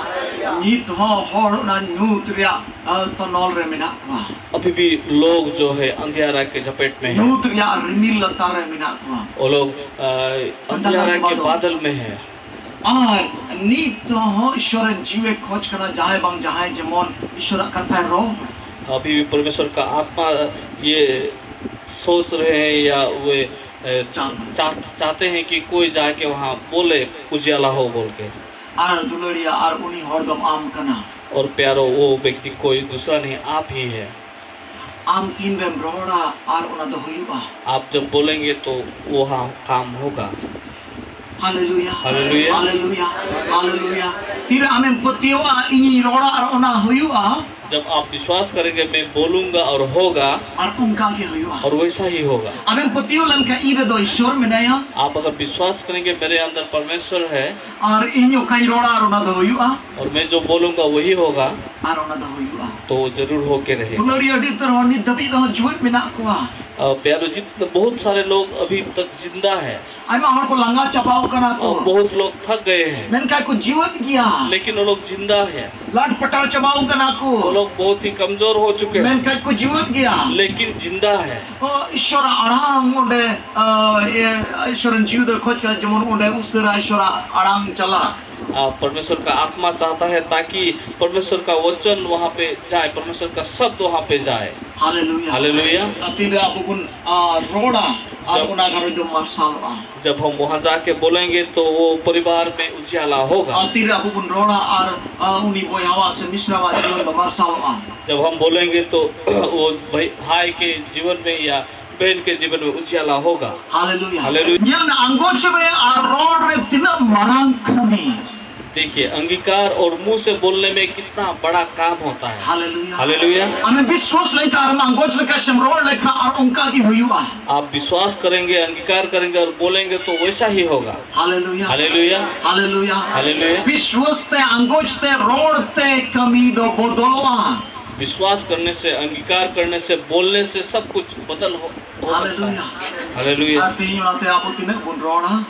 ᱱᱤᱛ ᱦᱚᱸ ᱦᱚᱲ ᱚᱱᱟ ᱧᱩᱛ ᱨᱮᱭᱟᱜ, ᱟ, ᱛᱚᱱᱚᱞ ᱨᱮ ᱢᱮᱱᱟᱜ ᱠᱚᱣᱟ᱾ अभी भी लोग जो है अंधियारा के झपेट में है। ᱧᱩᱛ ᱨᱮᱭᱟᱜ ᱨᱤᱢᱤᱞ ᱞᱟᱛᱟᱨ ᱨᱮ ᱢᱮᱱᱟᱜ ᱠᱚᱣᱟ᱾ वो लोग, अ, अंधियारा के बादल में है। ᱟᱨ ᱱᱤᱛ ᱦᱚᱸ ᱤᱥᱚᱨ ᱨᱮᱱ ᱡᱤᱣᱤ ᱠᱷᱚᱡᱽ ᱠᱟᱱᱟ, ᱡᱟᱦᱟᱸᱭ ᱵᱟᱝ ᱡᱟᱦᱟᱸᱭ ᱡᱮᱢᱚᱱ ᱤᱥᱚᱨᱟᱜ ᱠᱟᱛᱷᱟᱭ ᱨᱚᱲ᱾ अभी भी परमेश्वर का आत्मा ये सोच रहे हैं या वे, अ, चाह-, चाहते हैं कि कोई जाके वहाँ बोले, उजियाला हो बोल के। ᱟᱨ ᱫᱩᱞᱟᱹᱲᱤᱭᱟ, ᱟᱨ ᱩᱱᱤ ᱦᱚᱲ ᱫᱚᱢ ᱟᱢ ᱠᱟᱱᱟ᱾ और प्यारो, वो व्यक्ति कोई दूसरा नहीं, आप ही है। ᱟᱢ ᱛᱤᱱ ᱨᱮᱢ ᱨᱚᱲᱟ, ᱟᱨ ᱚᱱᱟ ᱫᱚ ᱦᱩᱭᱩᱜᱼᱟ᱾ आप जब बोलेंगे तो वहाँ काम होगा। ᱦᱟᱞᱮᱞᱩᱭᱟ᱾ ᱦᱟᱞᱮᱞᱩᱭᱟ᱾ ᱦᱟᱞᱮᱞᱩᱭᱟ᱾ ᱦᱟᱞᱮᱞᱩᱭᱟ᱾ ᱛᱤᱨᱮ ᱟᱢᱮᱢ ᱯᱟᱹᱛᱭᱟᱹᱣᱟ, ᱤᱧᱤᱧ ᱨᱚᱲᱟ ᱟᱨ ᱚᱱᱟ ᱦᱩᱭᱩᱜᱼᱟ᱾ जब आप विश्वास करेंगे, मैं बोलूंगा और होगा। ᱟᱨ ᱚᱱᱠᱟ ᱜᱮ ᱦᱩᱭᱩᱜᱼᱟ᱾ और वैसा ही होगा। ᱟᱢᱮᱢ ᱯᱟᱹᱛᱭᱟᱹᱣ ᱞᱮᱱᱠᱷᱟᱱ ᱤᱧ ᱨᱮᱫᱚ ᱤᱥᱚᱨ ᱢᱮᱱᱟᱭᱟ᱾ आप अगर विश्वास करेंगे, मेरे अंदर परमेश्वर है। ᱟᱨ ᱤᱧ ᱚᱠᱟᱧ ᱨᱚᱲᱟ ᱟᱨ ᱚᱱᱟ ᱫᱚ ᱦᱩᱭᱩᱜᱼᱟ᱾ और मैं जो बोलूंगा वही होगा। ᱟᱨ ᱚᱱᱟ ᱫᱚ ᱦᱩᱭᱩᱜᱼᱟ᱾ तो जरूर होके रहेगा। ᱫᱩᱞᱟᱹᱲᱤᱭᱟᱹ ᱟᱹᱰᱤ ᱩᱛᱟᱹᱨ ᱦᱚᱲ ᱱᱤᱛ ᱫᱷᱟᱹᱵᱤᱡ ᱫᱚ ᱡᱤᱣᱮᱫ ᱢᱮᱱᱟᱜ ᱠᱚᱣᱟ᱾ अ, प्यारो, जितने बहुत सारे लोग अभी तक जिंदा है। ᱟᱭᱢᱟ ᱦᱚᱲ ᱠᱚ ᱞᱟᱸᱜᱟ ᱪᱟᱵᱟᱣ ᱠᱟᱱᱟ ᱠᱚ᱾ और बहुत लोग थक गए हैं। ᱢᱮᱱᱠᱷᱟᱱ ᱠᱚ ᱡᱤᱣᱮᱫ ᱜᱮᱭᱟ᱾ लेकिन वो लोग जिंदा है। ᱞᱟᱴ ᱯᱟᱴᱟᱣ ᱪᱟᱵᱟᱣ ᱠᱟᱱᱟ ᱠᱚ᱾ वो लोग बहुत ही कमजोर हो चुके हैं। ᱢᱮᱱᱠᱷᱟᱱ ᱠᱚ ᱡᱤᱣᱮᱫ ᱜᱮᱭᱟ᱾ लेकिन जिंदा है। ᱚ, ᱤᱥᱚᱨᱟᱜ ᱟᱲᱟᱝ ᱚᱸᱰᱮ, ᱟ, ᱤᱭᱟᱹ, ᱤᱥᱚᱨ ᱨᱮᱱ ᱡᱤᱣᱤ ᱫᱚᱭ ᱠᱷᱚᱡᱽ ᱠᱟᱱᱟ, ᱡᱮᱢᱚᱱ ᱚᱸᱰᱮ ᱩᱥᱟᱹᱨᱟ ᱤᱥᱚᱨᱟᱜ ᱟᱲᱟᱝ ᱪᱟᱞᱟᱜ᱾ आ, परमेश्वर का आत्मा चाहता है ताकि परमेश्वर का वचन वहां पे जाए, परमेश्वर का शब्द वहां पे जाए। Hallelujah. हालेलुया। ᱛᱤᱱᱨᱮ ᱟᱵᱚ ᱵᱚᱱ ᱟ, ᱨᱚᱲᱟ ᱟᱨ ᱡᱚᱵ- ᱚᱱᱟ ᱜᱷᱟᱨᱚᱸᱡᱽ ᱫᱚ ᱢᱟᱨᱥᱟᱞᱚᱜᱼᱟ᱾ जब हम वहां जाके बोलेंगे तो वो परिवार में उजियाला होगा। ᱟᱨ ᱛᱤᱱᱨᱮ ᱟᱵᱚ ᱵᱚᱱ ᱨᱚᱲᱟ ᱟᱨ ᱟ, ᱩᱱᱤ ᱵᱚᱭᱦᱟᱣᱟᱜ ᱥᱮ ᱢᱤᱥᱨᱟᱣᱟᱜ ᱡᱤᱭᱚᱱ ᱫᱚ ᱢᱟᱨᱥᱟᱞᱚᱜᱼᱟ᱾ जब हम बोलेंगे तो वो भाई, भाई के जीवन में या बहन के जीवन में उजियाला होगा। Hallelujah. Hallelujah. ᱧᱮᱞ ᱢᱮ, ᱟᱸᱜᱚᱪ ᱨᱮ ᱟᱨ ᱨᱚᱲ ᱨᱮ ᱛᱤᱱᱟᱹᱜ ᱢᱟᱨᱟᱝ ᱠᱟᱹᱢᱤ᱾ देखिए, अंगीकार और मुंह से बोलने में कितना बड़ा काम होता है। Hallelujah. हालेलुया। ᱟᱢᱮ ᱵᱤᱥᱣᱟᱥ ᱞᱮᱠᱷᱟᱱ ᱟᱨ ᱟᱸᱜᱚᱪ ᱞᱮᱠᱷᱟᱱ ᱥᱮᱢ ᱨᱚᱲ ᱞᱮᱠᱷᱟᱱ ᱟᱨ ᱚᱱᱠᱟ ᱜᱮ ᱦᱩᱭᱩᱜᱼᱟ᱾ आप विश्वास करेंगे, अंगीकार करेंगे और बोलेंगे तो वैसा ही होगा। Hallelujah. हालेलुया। Hallelujah. Hallelujah. ᱵᱤᱥᱣᱟᱥ ᱛᱮ, ᱟᱸᱜᱚᱪ ᱛᱮ, ᱨᱚᱲ ᱛᱮ ᱠᱟᱹᱢᱤ ᱫᱚ ᱵᱚᱫᱚᱞᱚᱜᱼᱟ᱾ विश्वास करने से, अंगीकार करने से, बोलने से सब कुछ बदल हो, हो सकता है। Hallelujah. हालेलुया। ᱟᱨ ᱛᱮᱦᱮᱧ ᱚᱱᱟᱛᱮ ᱟᱵᱚ ᱛᱤᱱᱟᱹᱜ ᱵᱚᱱ ᱨᱚᱲᱟ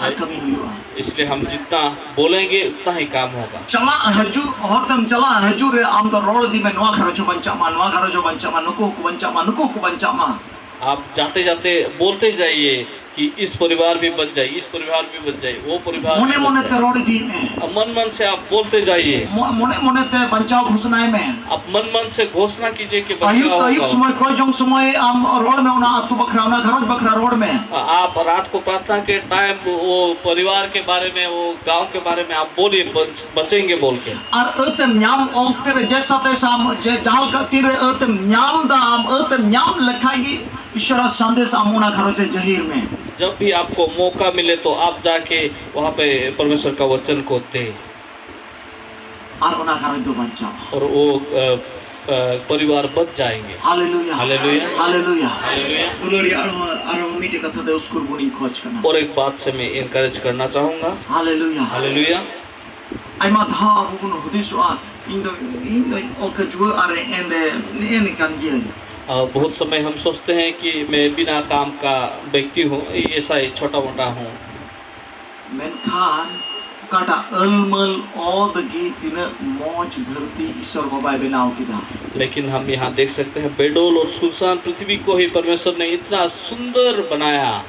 ᱟᱨ ᱠᱟᱹᱢᱤ ᱦᱩᱭᱩᱜᱼᱟ᱾ इसलिए हम जितना बोलेंगे उतना ही काम होगा। ᱪᱟᱞᱟᱜ ᱦᱤᱡᱩᱜ, ᱦᱚᱨ ᱛᱮᱢ ᱪᱟᱞᱟᱜ ᱦᱤᱡᱩᱜ ᱨᱮ ᱟᱢ ᱫᱚ ᱨᱚᱲ ᱤᱫᱤ ᱢᱮ, ᱱᱚᱣᱟ ᱜᱷᱟᱨᱚᱸᱡᱽ ᱦᱚᱸ ᱵᱟᱧᱪᱟᱜ ᱢᱟ, ᱱᱚᱣᱟ ᱜᱷᱟᱨᱚᱸᱡᱽ ᱦᱚᱸ ᱵᱟᱧᱪᱟᱜ ᱢᱟ, ᱱᱩᱠᱩ ᱦᱚᱸᱠᱚ ᱵᱟᱧᱪᱟᱜ ᱢᱟ, ᱱᱩᱠᱩ ᱦᱚᱸᱠᱚ ᱵᱟᱧᱪᱟᱜ ᱢᱟ᱾ आप जाते जाते बोलते जाइए कि इस परिवार भी बच जाए, इस परिवार भी बच जाए, वो परिवार भी ᱢᱚᱱᱮ बच ᱢᱚᱱᱮ ᱛᱮ जाए। ᱨᱚᱲ ᱤᱫᱤ ᱢᱮ᱾ अब मन मन से आप बोलते जाइए। ᱢᱚ- ᱢᱚᱱᱮ ᱢᱚᱱᱮ ᱛᱮ ᱵᱟᱧᱪᱟᱣ ᱜᱷᱳᱥᱱᱟᱭ ᱢᱮ᱾ अब मन मन से घोषणा कीजिए कि ᱟᱹᱭᱩᱵ बचाव ᱟᱹᱭᱩᱵ होगा। ᱥᱚᱢᱚᱭ ᱠᱚᱭ ᱡᱚᱝ ᱥᱚᱢᱚᱭ ᱟᱢ ᱨᱚᱲ ᱢᱮ, ᱚᱱᱟ ᱟᱹᱛᱩ ᱵᱟᱠᱷᱨᱟ, ᱚᱱᱟ ᱜᱷᱟᱨᱚᱸᱡᱽ ᱵᱟᱠᱷᱨᱟ ᱨᱚᱲ ᱢᱮ᱾ आप रात को प्रार्थना के टाइम वो परिवार के बारे में, वो गांव के बारे में आप बोलिए, बच, बचेंगे बोल के। ᱟᱨ ᱟᱹᱛᱮᱢ ᱧᱟᱢ ᱚᱠᱛᱮ ᱨᱮ ᱡᱮᱥᱟ ᱛᱮᱥᱟ ᱟᱢ ᱡᱮ ᱡᱟᱦᱟᱸ ᱞᱮᱠᱟ ᱛᱤᱱᱨᱮ ᱟᱹᱛᱮᱢ ᱧᱟᱢ ᱫᱟ, ᱟᱢ ᱟᱹᱛᱮᱢ ᱧᱟᱢ ᱞᱮᱠᱷᱟᱡ ᱜᱮ ᱤᱥᱚᱨᱟᱜ ᱥᱟᱸᱫᱮᱥ ᱟᱢ ᱚᱱᱟ ᱜᱷᱟᱨᱚᱸᱡᱽ ᱨᱮ ᱡᱟᱹᱦᱤᱨ ᱢᱮ᱾ जब भी आपको मौका मिले तो आप जाके वहाँ पे परमेश्वर का वचन को दे ᱟᱨ ᱚᱱᱟ ᱜᱷᱟᱨᱚᱸᱡᱽ ᱫᱚ ᱵᱟᱧᱪᱟᱣᱟ᱾ और वो अ, अ, परिवार बच जाएंगे। Hallelujah. Hallelujah. Hallelujah. हालेलुया। ᱫᱩᱞᱟᱹᱲᱤᱭᱟᱹ ᱟᱨᱦᱚᱸ ᱟᱨᱦᱚᱸ ᱢᱤᱫᱴᱮᱡ ᱠᱟᱛᱷᱟ ᱛᱮ ᱩᱥᱠᱩᱨ ᱵᱚᱱᱤᱧ ᱠᱷᱚᱡᱽ ᱠᱟᱱᱟ᱾ और एक बात से मैं इनकरेज करना चाहूंगा। Hallelujah. हालेलुया। ᱟᱭᱢᱟ ᱫᱷᱟᱣ ᱟᱵᱚ ᱵᱚᱱ ᱦᱩᱫᱤᱥᱚᱜᱼᱟ, ᱤᱧ ᱫᱚ ᱤᱧ ᱫᱚ ᱚᱠᱟ ᱡᱩᱣᱟᱹ ᱟᱨ ᱮᱱᱰᱮ ᱱᱮᱜᱼᱮ ᱱᱤᱠᱟᱱ ᱜᱤᱭᱟᱹᱧ᱾ अ, बहुत समय हम सोचते हैं कि मैं बिना काम का व्यक्ति हूँ, ऐसा ही छोटा मोटा हूँ। ᱢᱮᱱᱠᱷᱟᱱ ᱚᱠᱟᱴᱟᱜ ᱟᱹᱞᱢᱟᱹᱞ ᱚᱛ ᱜᱮ ᱛᱤᱱᱟᱹᱜ ᱢᱚᱡᱽ ᱫᱷᱟᱹᱨᱛᱤ ᱤᱥᱚᱨ ᱵᱟᱵᱟᱭ ᱵᱮᱱᱟᱣ ᱠᱮᱫᱟ᱾ लेकिन हम यहाँ देख सकते हैं, बेडोल और सुनसान पृथ्वी को ही परमेश्वर ने इतना सुंदर बनाया।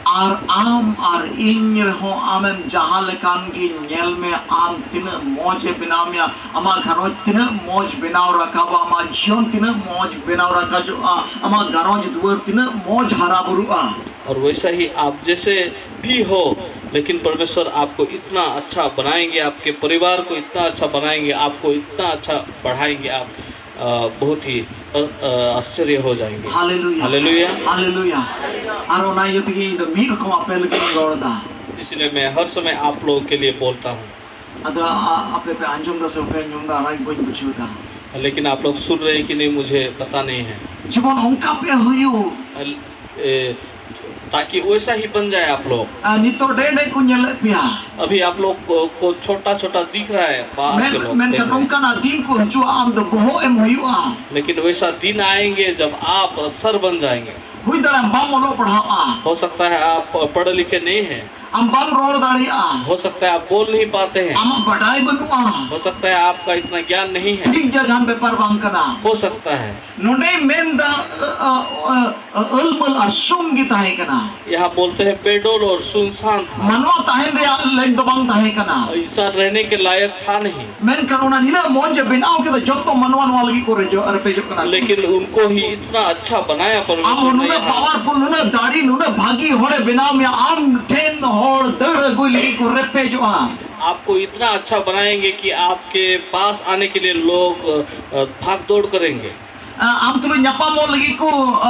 ᱟᱨ ᱟᱢ ᱟᱨ ᱤᱧ ᱨᱮᱦᱚᱸ ᱟᱢᱮᱢ ᱡᱟᱦᱟᱸ ᱞᱮᱠᱟᱱ ᱜᱮ ᱧᱮᱞ ᱢᱮ, ᱟᱢ ᱛᱤᱱᱟᱹᱜ ᱢᱚᱡᱽ ᱮ ᱵᱮᱱᱟᱣ ᱢᱮᱭᱟ, ᱟᱢᱟᱜ ᱜᱷᱟᱨᱚᱸᱡᱽ ᱛᱤᱱᱟᱹᱜ ᱢᱚᱡᱽ ᱵᱮᱱᱟᱣ ᱨᱟᱠᱟᱵᱟ, ᱟᱢᱟᱜ ᱡᱤᱭᱚᱱ ᱛᱤᱱᱟᱹᱜ ᱢᱚᱡᱽ ᱵᱮᱱᱟᱣ ᱨᱟᱠᱟᱵᱚᱜᱼᱟ, ᱟᱢᱟᱜ ᱜᱷᱟᱨᱚᱸᱡᱽ ᱫᱩᱣᱟᱹᱨ ᱛᱤᱱᱟᱹᱜ ᱢᱚᱡᱽ ᱦᱟᱨᱟ ᱵᱩᱨᱩᱜᱼᱟ᱾ और वैसा ही आप जैसे भी हो, लेकिन परमेश्वर आपको इतना अच्छा बनाएंगे, आपके परिवार को इतना अच्छा बनाएंगे, आपको इतना अच्छा बढ़ाएंगे, आप अ, बहुत ही अ, अ, आश्चर्य हो जाएंगे। हालेलुया। हालेलुया। हालेलुया। ᱟᱨ ᱚᱱᱟ ᱤᱭᱟᱹ ᱛᱮᱜᱮ ᱤᱧ ᱫᱚ ᱢᱤᱫ ᱨᱚᱠᱚᱢ ᱟᱯᱮ ᱞᱟᱹᱜᱤᱫ ᱤᱧ ᱨᱚᱲ ᱮᱫᱟ᱾ इसलिए मैं हर समय आप लोगों के लिए बोलता हूँ। ᱟᱫᱚ ᱟ-, ᱟᱯᱮ ᱯᱮ ᱟᱸᱡᱚᱢ ᱮᱫᱟ ᱥᱮ ᱵᱟᱯᱮ ᱟᱸᱡᱚᱢ ᱮᱫᱟ, ᱚᱱᱟ ᱜᱮ ᱵᱟᱹᱧ ᱵᱩᱡᱷᱟᱹᱣ ᱮᱫᱟ᱾ लेकिन आप लोग सुन रहे हैं कि नहीं, मुझे पता नहीं है। ᱡᱮᱢᱚᱱ ᱚᱱᱠᱟ ᱯᱮ ᱦᱩᱭᱩᱜ᱾ अल-, ए, ताकि वैसा ही बन जाए आप लोग। ᱟᱨ ᱱᱤᱛᱚᱜ ᱰᱮ ᱰᱮ ᱠᱚ ᱧᱮᱞᱮᱫ ᱯᱮᱭᱟ᱾ अभी आप लोग को, को छोटा छोटा दिख रहा है बाहर के लोग देख रहे हैं। ᱢᱮᱱᱠᱷᱟᱱ ᱱᱚᱝᱠᱟᱱᱟᱜ ᱫᱤᱱ ᱠᱚ ᱦᱤᱡᱩᱜᱼᱟ, ᱟᱢ ᱫᱚ ᱵᱚᱦᱚᱜ ᱮᱢ ᱦᱩᱭᱩᱜᱼᱟ᱾ लेकिन वैसा दिन आएंगे जब आप सर बन जाएंगे। ᱦᱩᱭ ᱫᱟᱲᱮᱭᱟᱜᱼᱟ ᱵᱟᱢ ᱚᱞᱚᱜ ᱯᱟᱲᱦᱟᱜᱼᱟ᱾ हो सकता है आप पढ़े लिखे नहीं हैं। ᱟᱢ ᱵᱟᱢ ᱨᱚᱲ ᱫᱟᱲᱮᱭᱟᱜᱼᱟ᱾ हो सकता है आप बोल नहीं पाते हैं। ᱟᱢᱟᱜ ᱵᱟᱰᱟᱭ ᱵᱟᱹᱱᱩᱜᱼᱟ᱾ हो सकता है आपका इतना ज्ञान नहीं है। ᱴᱷᱤᱠ ᱜᱮᱭᱟ, ᱡᱟᱦᱟᱱ ᱵᱮᱯᱟᱨ ᱵᱟᱝ ᱠᱟᱱᱟ᱾ हो सकता है। ᱱᱚᱰᱮᱭ ᱢᱮᱱᱫᱟ, ᱟᱹᱞᱢᱟᱹᱞ ᱟᱨ ᱥᱩᱱ ᱜᱮ ᱛᱟᱦᱮᱸ ᱠᱟᱱᱟ᱾ यहाँ बोलते हैं बेडौल और सुनसान था। ᱢᱟᱱᱣᱟ ᱛᱟᱦᱮᱱ ᱨᱮᱭᱟᱜ ᱞᱟᱹᱜᱤᱫ ᱫᱚ ᱵᱟᱝ ᱛᱟᱦᱮᱸ ᱠᱟᱱᱟ᱾ इंसान रहने के लायक था नहीं। ᱢᱮᱱᱠᱷᱟᱱ ᱚᱱᱟ ᱱᱤᱱᱟᱹᱜ ᱢᱚᱡᱽ ᱮ ᱵᱮᱱᱟᱣ ᱠᱮᱫᱟ, ᱡᱚᱛᱚ ᱢᱟᱱᱣᱟ ᱱᱚᱣᱟ ᱞᱟᱹᱜᱤᱫ ᱠᱚ ᱨᱮᱡᱚ-, ᱨᱮᱯᱮᱡᱚᱜ ᱠᱟᱱᱟ᱾ लेकिन उनको ही इतना अच्छा बनाया परमेश्वर ने। ᱟᱢ ᱱᱩᱱᱟᱹᱜ ᱯᱟᱣᱟᱨᱯᱷᱩᱞ, ᱱᱩᱱᱟᱹᱜ ᱫᱟᱲᱮ, ᱱᱩᱱᱟᱹᱜ ᱵᱷᱟᱹᱜᱤ ᱦᱚᱲᱮ ᱵᱮᱱᱟᱣ ᱢᱮᱭᱟ, ᱟᱢ ᱴᱷᱮᱱ ᱦᱚᱲ ᱫᱟᱹᱲ ᱟᱹᱜᱩᱭ ᱞᱟᱹᱜᱤᱫ ᱠᱚ ᱨᱮᱯᱮᱡᱚᱜᱼᱟ᱾ आपको इतना अच्छा बनाएंगे कि आपके पास आने के लिए लोग, अ, भाग दौड़ करेंगे। ᱟᱢ ᱛᱩᱞᱩᱡ ᱧᱟᱯᱟᱢᱚᱜ ᱞᱟᱹᱜᱤᱫ ᱠᱚ, ᱟ,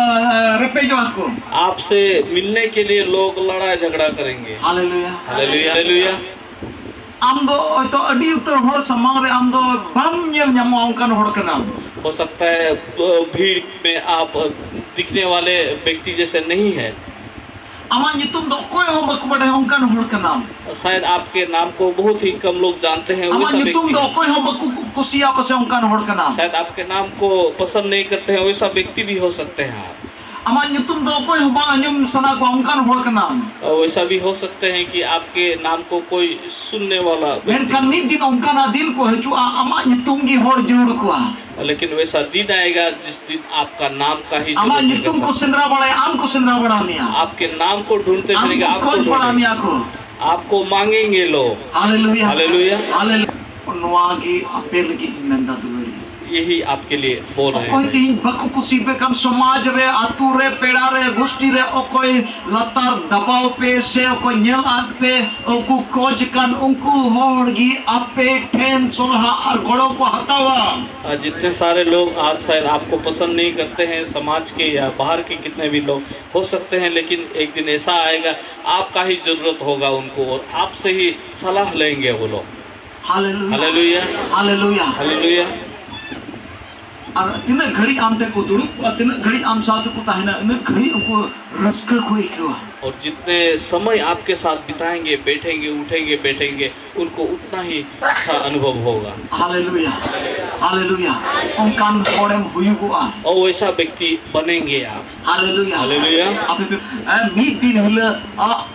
ᱨᱮᱯᱮᱡᱚᱜᱼᱟ ᱠᱚ᱾ आपसे मिलने के लिए लोग लड़ाई झगड़ा करेंगे। ᱦᱟᱞᱮᱞᱩᱭᱟ᱾ Hallelujah, hallelujah. ᱟᱢ ᱫᱚ ᱦᱚᱭᱛᱚ ᱟᱹᱰᱤ ᱩᱛᱟᱹᱨ ᱦᱚᱲ ᱥᱟᱢᱟᱝ ᱨᱮ ᱟᱢ ᱫᱚ ᱵᱟᱢ ᱧᱮᱞ ᱧᱟᱢᱚᱜᱼᱟ, ᱚᱱᱠᱟᱱ ᱦᱚᱲ ᱠᱟᱱᱟᱢ᱾ हो सकता है, अ, भीड़ में आप दिखने वाले व्यक्ति जैसे नहीं है। ᱟᱢᱟᱜ ᱧᱩᱛᱩᱢ ᱫᱚ ᱚᱠᱚᱭ ᱦᱚᱸ ᱵᱟᱠᱚ ᱵᱟᱰᱟᱭᱟ, ᱚᱱᱠᱟᱱ ᱦᱚᱲ ᱠᱟᱱᱟᱢ᱾ शायद आपके नाम को बहुत ही कम लोग जानते हैं, ᱟᱢᱟᱜ वैसा ᱧᱩᱛᱩᱢ व्यक्ति ᱫᱚ है। ᱚᱠᱚᱭ ᱦᱚᱸ ᱵᱟᱠᱚ ᱠᱩᱥᱤᱭᱟᱜᱼᱟ, ᱯᱟᱥᱮᱡ ᱚᱱᱠᱟᱱ ᱦᱚᱲ ᱠᱟᱱᱟᱢ᱾ शायद आपके नाम को पसंद नहीं करते हैं, वैसा व्यक्ति भी हो सकते हैं आप। ᱟᱢᱟᱜ ᱧᱩᱛᱩᱢ ᱫᱚ ᱚᱠᱚᱭ ᱦᱚᱸ ᱵᱟᱝ ᱟᱸᱡᱚᱢ ᱥᱟᱱᱟ ᱠᱚᱣᱟ, ᱚᱱᱠᱟᱱ ᱦᱚᱲ ᱠᱟᱱᱟᱢ᱾ और वैसा भी हो सकते हैं कि आपके नाम को कोई सुनने वाला व्यक्ति ᱢᱮᱱᱠᱷᱟᱱ ᱢᱤᱫ ᱫᱤᱱ ᱚᱱᱠᱟᱱᱟᱜ ᱫᱤᱱ ᱠᱚ ᱦᱤᱡᱩᱜᱼᱟ, ᱟᱢᱟᱜ ᱧᱩᱛᱩᱢ ᱜᱮ ᱦᱚᱲ ᱡᱟᱹᱨᱩᱲ ᱠᱚᱣᱟ᱾ लेकिन वैसा दिन आएगा जिस दिन आपका नाम का ही ᱟᱢᱟᱜ जरूरत ᱧᱩᱛᱩᱢ होगा। ᱠᱚ ᱥᱮᱸᱫᱽᱨᱟ ᱵᱟᱲᱟᱭᱟ, ᱟᱢ ᱠᱚ ᱥᱮᱸᱫᱽᱨᱟ ᱵᱟᱲᱟ ᱢᱮᱭᱟ᱾ आपके नाम को ढूंढते ᱟᱢ फिरेंगे, ᱠᱚ आपको ᱠᱷᱚᱡᱽ ᱵᱟᱲᱟ ढूंढेंगे। ᱢᱮᱭᱟ ᱠᱚ᱾ आपको मांगेंगे लोग। ᱦᱟᱞᱮᱞᱩᱭᱟ᱾ ᱦᱟᱞᱮᱞᱩᱭᱟ᱾ ᱦᱟᱞᱮᱞᱩᱭᱟ᱾ ᱱᱚᱣᱟ ᱜᱮ ᱟᱯᱮ ᱞᱟᱹᱜᱤᱫ ᱤᱧ ᱢᱮᱱᱫᱟ ᱫᱩᱞᱟᱹᱲᱤᱭᱟᱹ᱾ यही आपके लिए बोल रहे ᱚᱠᱚᱭ हैं। ᱛᱮᱦᱮᱧ ᱵᱟᱠᱚ ᱠᱩᱥᱤ ᱯᱮ ᱠᱟᱱ, ᱥᱚᱢᱟᱡᱽ ᱨᱮ, ᱟᱹᱛᱩ ᱨᱮ, ᱯᱮᱲᱟ ᱨᱮ, ᱜᱩᱥᱴᱤ ᱨᱮ ᱚᱠᱚᱭ ᱞᱟᱛᱟᱨ ᱫᱟᱵᱟᱣ ᱯᱮ ᱥᱮ ᱚᱠᱚᱭ ᱧᱮᱞ ᱟᱫ ᱯᱮ, ᱩᱱᱠᱩ ᱠᱷᱚᱡᱽ ᱠᱟᱱ ᱩᱱᱠᱩ ᱦᱚᱲ ᱜᱮ ᱟᱯᱮ ᱴᱷᱮᱱ ᱥᱚᱞᱦᱟ ᱟᱨ ᱜᱚᱲᱚ ᱠᱚ ᱦᱟᱛᱟᱣᱟ᱾ और जितने सारे लोग आज शायद आपको पसंद नहीं करते हैं, समाज के या बाहर के कितने भी लोग हो सकते हैं, लेकिन एक दिन ऐसा आएगा, आपका ही जरूरत होगा उनको और आपसे ही सलाह लेंगे वो लोग। ᱦᱟᱞᱮᱞᱩᱭᱟ᱾ ᱦᱟᱞᱮᱞᱩᱭᱟ᱾ ᱦᱟᱞᱮᱞᱩᱭᱟ᱾ ᱦᱟᱞᱮᱞᱩᱭᱟ᱾ ᱟᱨ ᱛᱤᱱᱟᱹᱜ ᱜᱷᱟᱹᱲᱤᱡ ᱟᱢ ᱛᱮᱠᱚ ᱫᱩᱲᱩᱵ ᱠᱚᱜᱼᱟ, ᱛᱤᱱᱟᱹᱜ ᱜᱷᱟᱹᱲᱤᱡ ᱟᱢ ᱥᱟᱶ ᱛᱮᱠᱚ ᱛᱟᱦᱮᱱᱟ, ᱤᱱᱟᱹᱜ ᱜᱷᱟᱹᱲᱤᱡ ᱩᱱᱠᱩ ᱨᱟᱹᱥᱠᱟᱹ ᱠᱚ ᱟᱹᱭᱠᱟᱹᱣᱟ᱾ और जितने समय आपके साथ बिताएंगे, बैठेंगे, उठेंगे, बैठेंगे, उनको उतना ही अच्छा अनुभव होगा। ᱦᱟᱞᱮᱞᱩᱭᱟ᱾ ᱦᱟᱞᱮᱞᱩᱭᱟ᱾ ᱚᱱᱠᱟᱱ ᱦᱚᱲᱮᱢ ᱦᱩᱭᱩᱜᱚᱜᱼᱟ᱾ और वैसा व्यक्ति बनेंगे आप। ᱦᱟᱞᱮᱞᱩᱭᱟ᱾ ᱦᱟᱞᱮᱞᱩᱭᱟ᱾ ᱟᱯᱮ ᱯᱮ, ᱮ, ᱢᱤᱫ ᱫᱤᱱ ᱦᱤᱞᱳᱜ, ᱟ,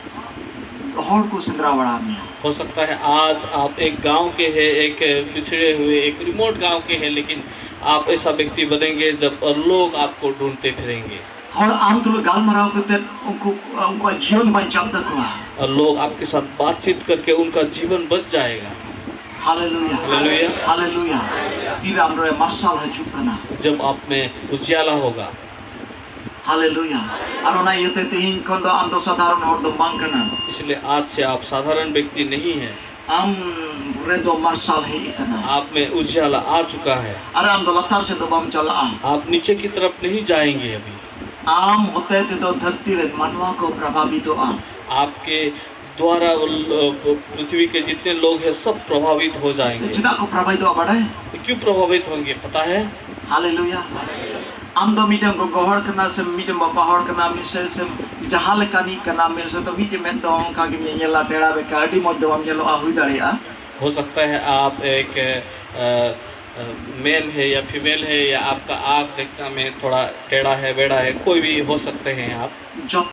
ᱦᱚᱲ ᱠᱚ ᱥᱮᱸᱫᱽᱨᱟ ᱵᱟᱲᱟ ᱢᱮᱭᱟ᱾ हो सकता है आज आप एक गांव के हैं, एक पिछड़े हुए, एक रिमोट गांव के हैं, लेकिन आप ऐसा व्यक्ति बनेंगे जब लोग आपको ढूंढते फिरेंगे। ᱦᱚᱲ ᱟᱢ ᱛᱩᱞᱩᱡ ᱜᱟᱞᱢᱟᱨᱟᱣ ᱠᱟᱛᱮ ᱩᱱᱠᱩ, ᱩᱱᱠᱩᱣᱟᱜ ᱡᱤᱭᱚᱱ ᱵᱟᱧᱪᱟᱜ ᱛᱟᱠᱚᱣᱟ᱾ और लोग आपके साथ बातचीत करके उनका जीवन बच जाएगा। ᱦᱟᱞᱮᱞᱩᱭᱟ᱾ ᱦᱟᱞᱮᱞᱩᱭᱟ᱾ ᱦᱟᱞᱮᱞᱩᱭᱟ᱾ ᱛᱤᱨᱮ ᱟᱢ ᱨᱮ ᱢᱟᱨᱥᱟᱞ ᱦᱤᱡᱩᱜ ᱠᱟᱱᱟ᱾ जब आप में उजियाला होगा। ᱦᱟᱞᱮᱞᱩᱭᱟ᱾ ᱟᱨ ᱚᱱᱟ ᱤᱭᱟᱹᱛᱮ ᱛᱮᱦᱮᱧ ᱠᱷᱚᱱ ᱫᱚ ᱟᱢ ᱫᱚ ᱥᱟᱫᱷᱟᱨᱚᱱ ᱦᱚᱲ ᱫᱚ ᱵᱟᱝ ᱠᱟᱱᱟ᱾ इसलिए आज से आप साधारण व्यक्ति नहीं है। ᱟᱢ ᱨᱮᱫᱚ ᱢᱟᱨᱥᱟᱞ ᱦᱮᱡ ᱟᱠᱟᱱᱟ᱾ आप में उजियाला आ चुका है। ᱟᱨ ᱟᱢ ᱫᱚ ᱞᱟᱛᱟᱨ ᱥᱮᱫ ᱫᱚ ᱵᱟᱢ ᱪᱟᱞᱟᱜᱼᱟ᱾ आप नीचे की तरफ नहीं जाएंगे अभी। ᱟᱢ ᱦᱚᱛᱮ ᱛᱮᱫᱚ ᱫᱷᱟᱹᱨᱛᱤ ᱨᱮᱱ ᱢᱟᱱᱣᱟ ᱠᱚ ᱯᱨᱚᱵᱷᱟᱵᱤᱛᱚᱜᱼᱟ᱾ आपके द्वारा वो लो- पृथ्वी के जितने लोग हैं, सब प्रभावित हो जाएंगे। ᱪᱮᱫᱟᱜ ᱠᱚ ᱯᱨᱚᱵᱷᱟᱵᱤᱛᱚᱜᱼᱟ ᱵᱟᱰᱟᱭ? क्यों प्रभावित होंगे, पता है? ᱦᱟᱞᱮᱞᱩᱭᱟ᱾ ᱟᱢ ᱫᱚ ᱢᱤᱫᱴᱮᱱ ᱜᱚᱜᱚ ᱦᱚᱲ ᱠᱟᱱᱟ ᱥᱮ ᱢᱤᱫᱴᱮᱱ ᱵᱟᱵᱟ ᱦᱚᱲ ᱠᱟᱱᱟ, ᱢᱤᱫ ᱥᱮ, ᱥᱮ ᱡᱟᱦᱟᱸ ᱞᱮᱠᱟᱱᱤᱡ ᱠᱟᱱᱟ, ᱢᱤᱫ ᱥᱮ ᱫᱚ ᱢᱤᱫᱴᱮᱱ ᱢᱮᱫ ᱫᱚ ᱚᱱᱠᱟ ᱜᱮᱢ ᱧᱮᱧᱮᱞᱟ, ᱴᱮᱲᱟ ᱵᱮᱠᱟ, ᱟᱹᱰᱤ ᱢᱚᱡᱽ ᱫᱚ ᱵᱟᱢ ᱧᱮᱞᱚᱜᱼᱟ, ᱦᱩᱭ ᱫᱟᱲᱮᱭᱟᱜᱼᱟ᱾ हो सकता है आप एक अ, मेल है या फीमेल है, या आपका आँख देखने में थोड़ा टेढ़ा है, बेड़ा है, कोई भी हो सकते हैं आप। जब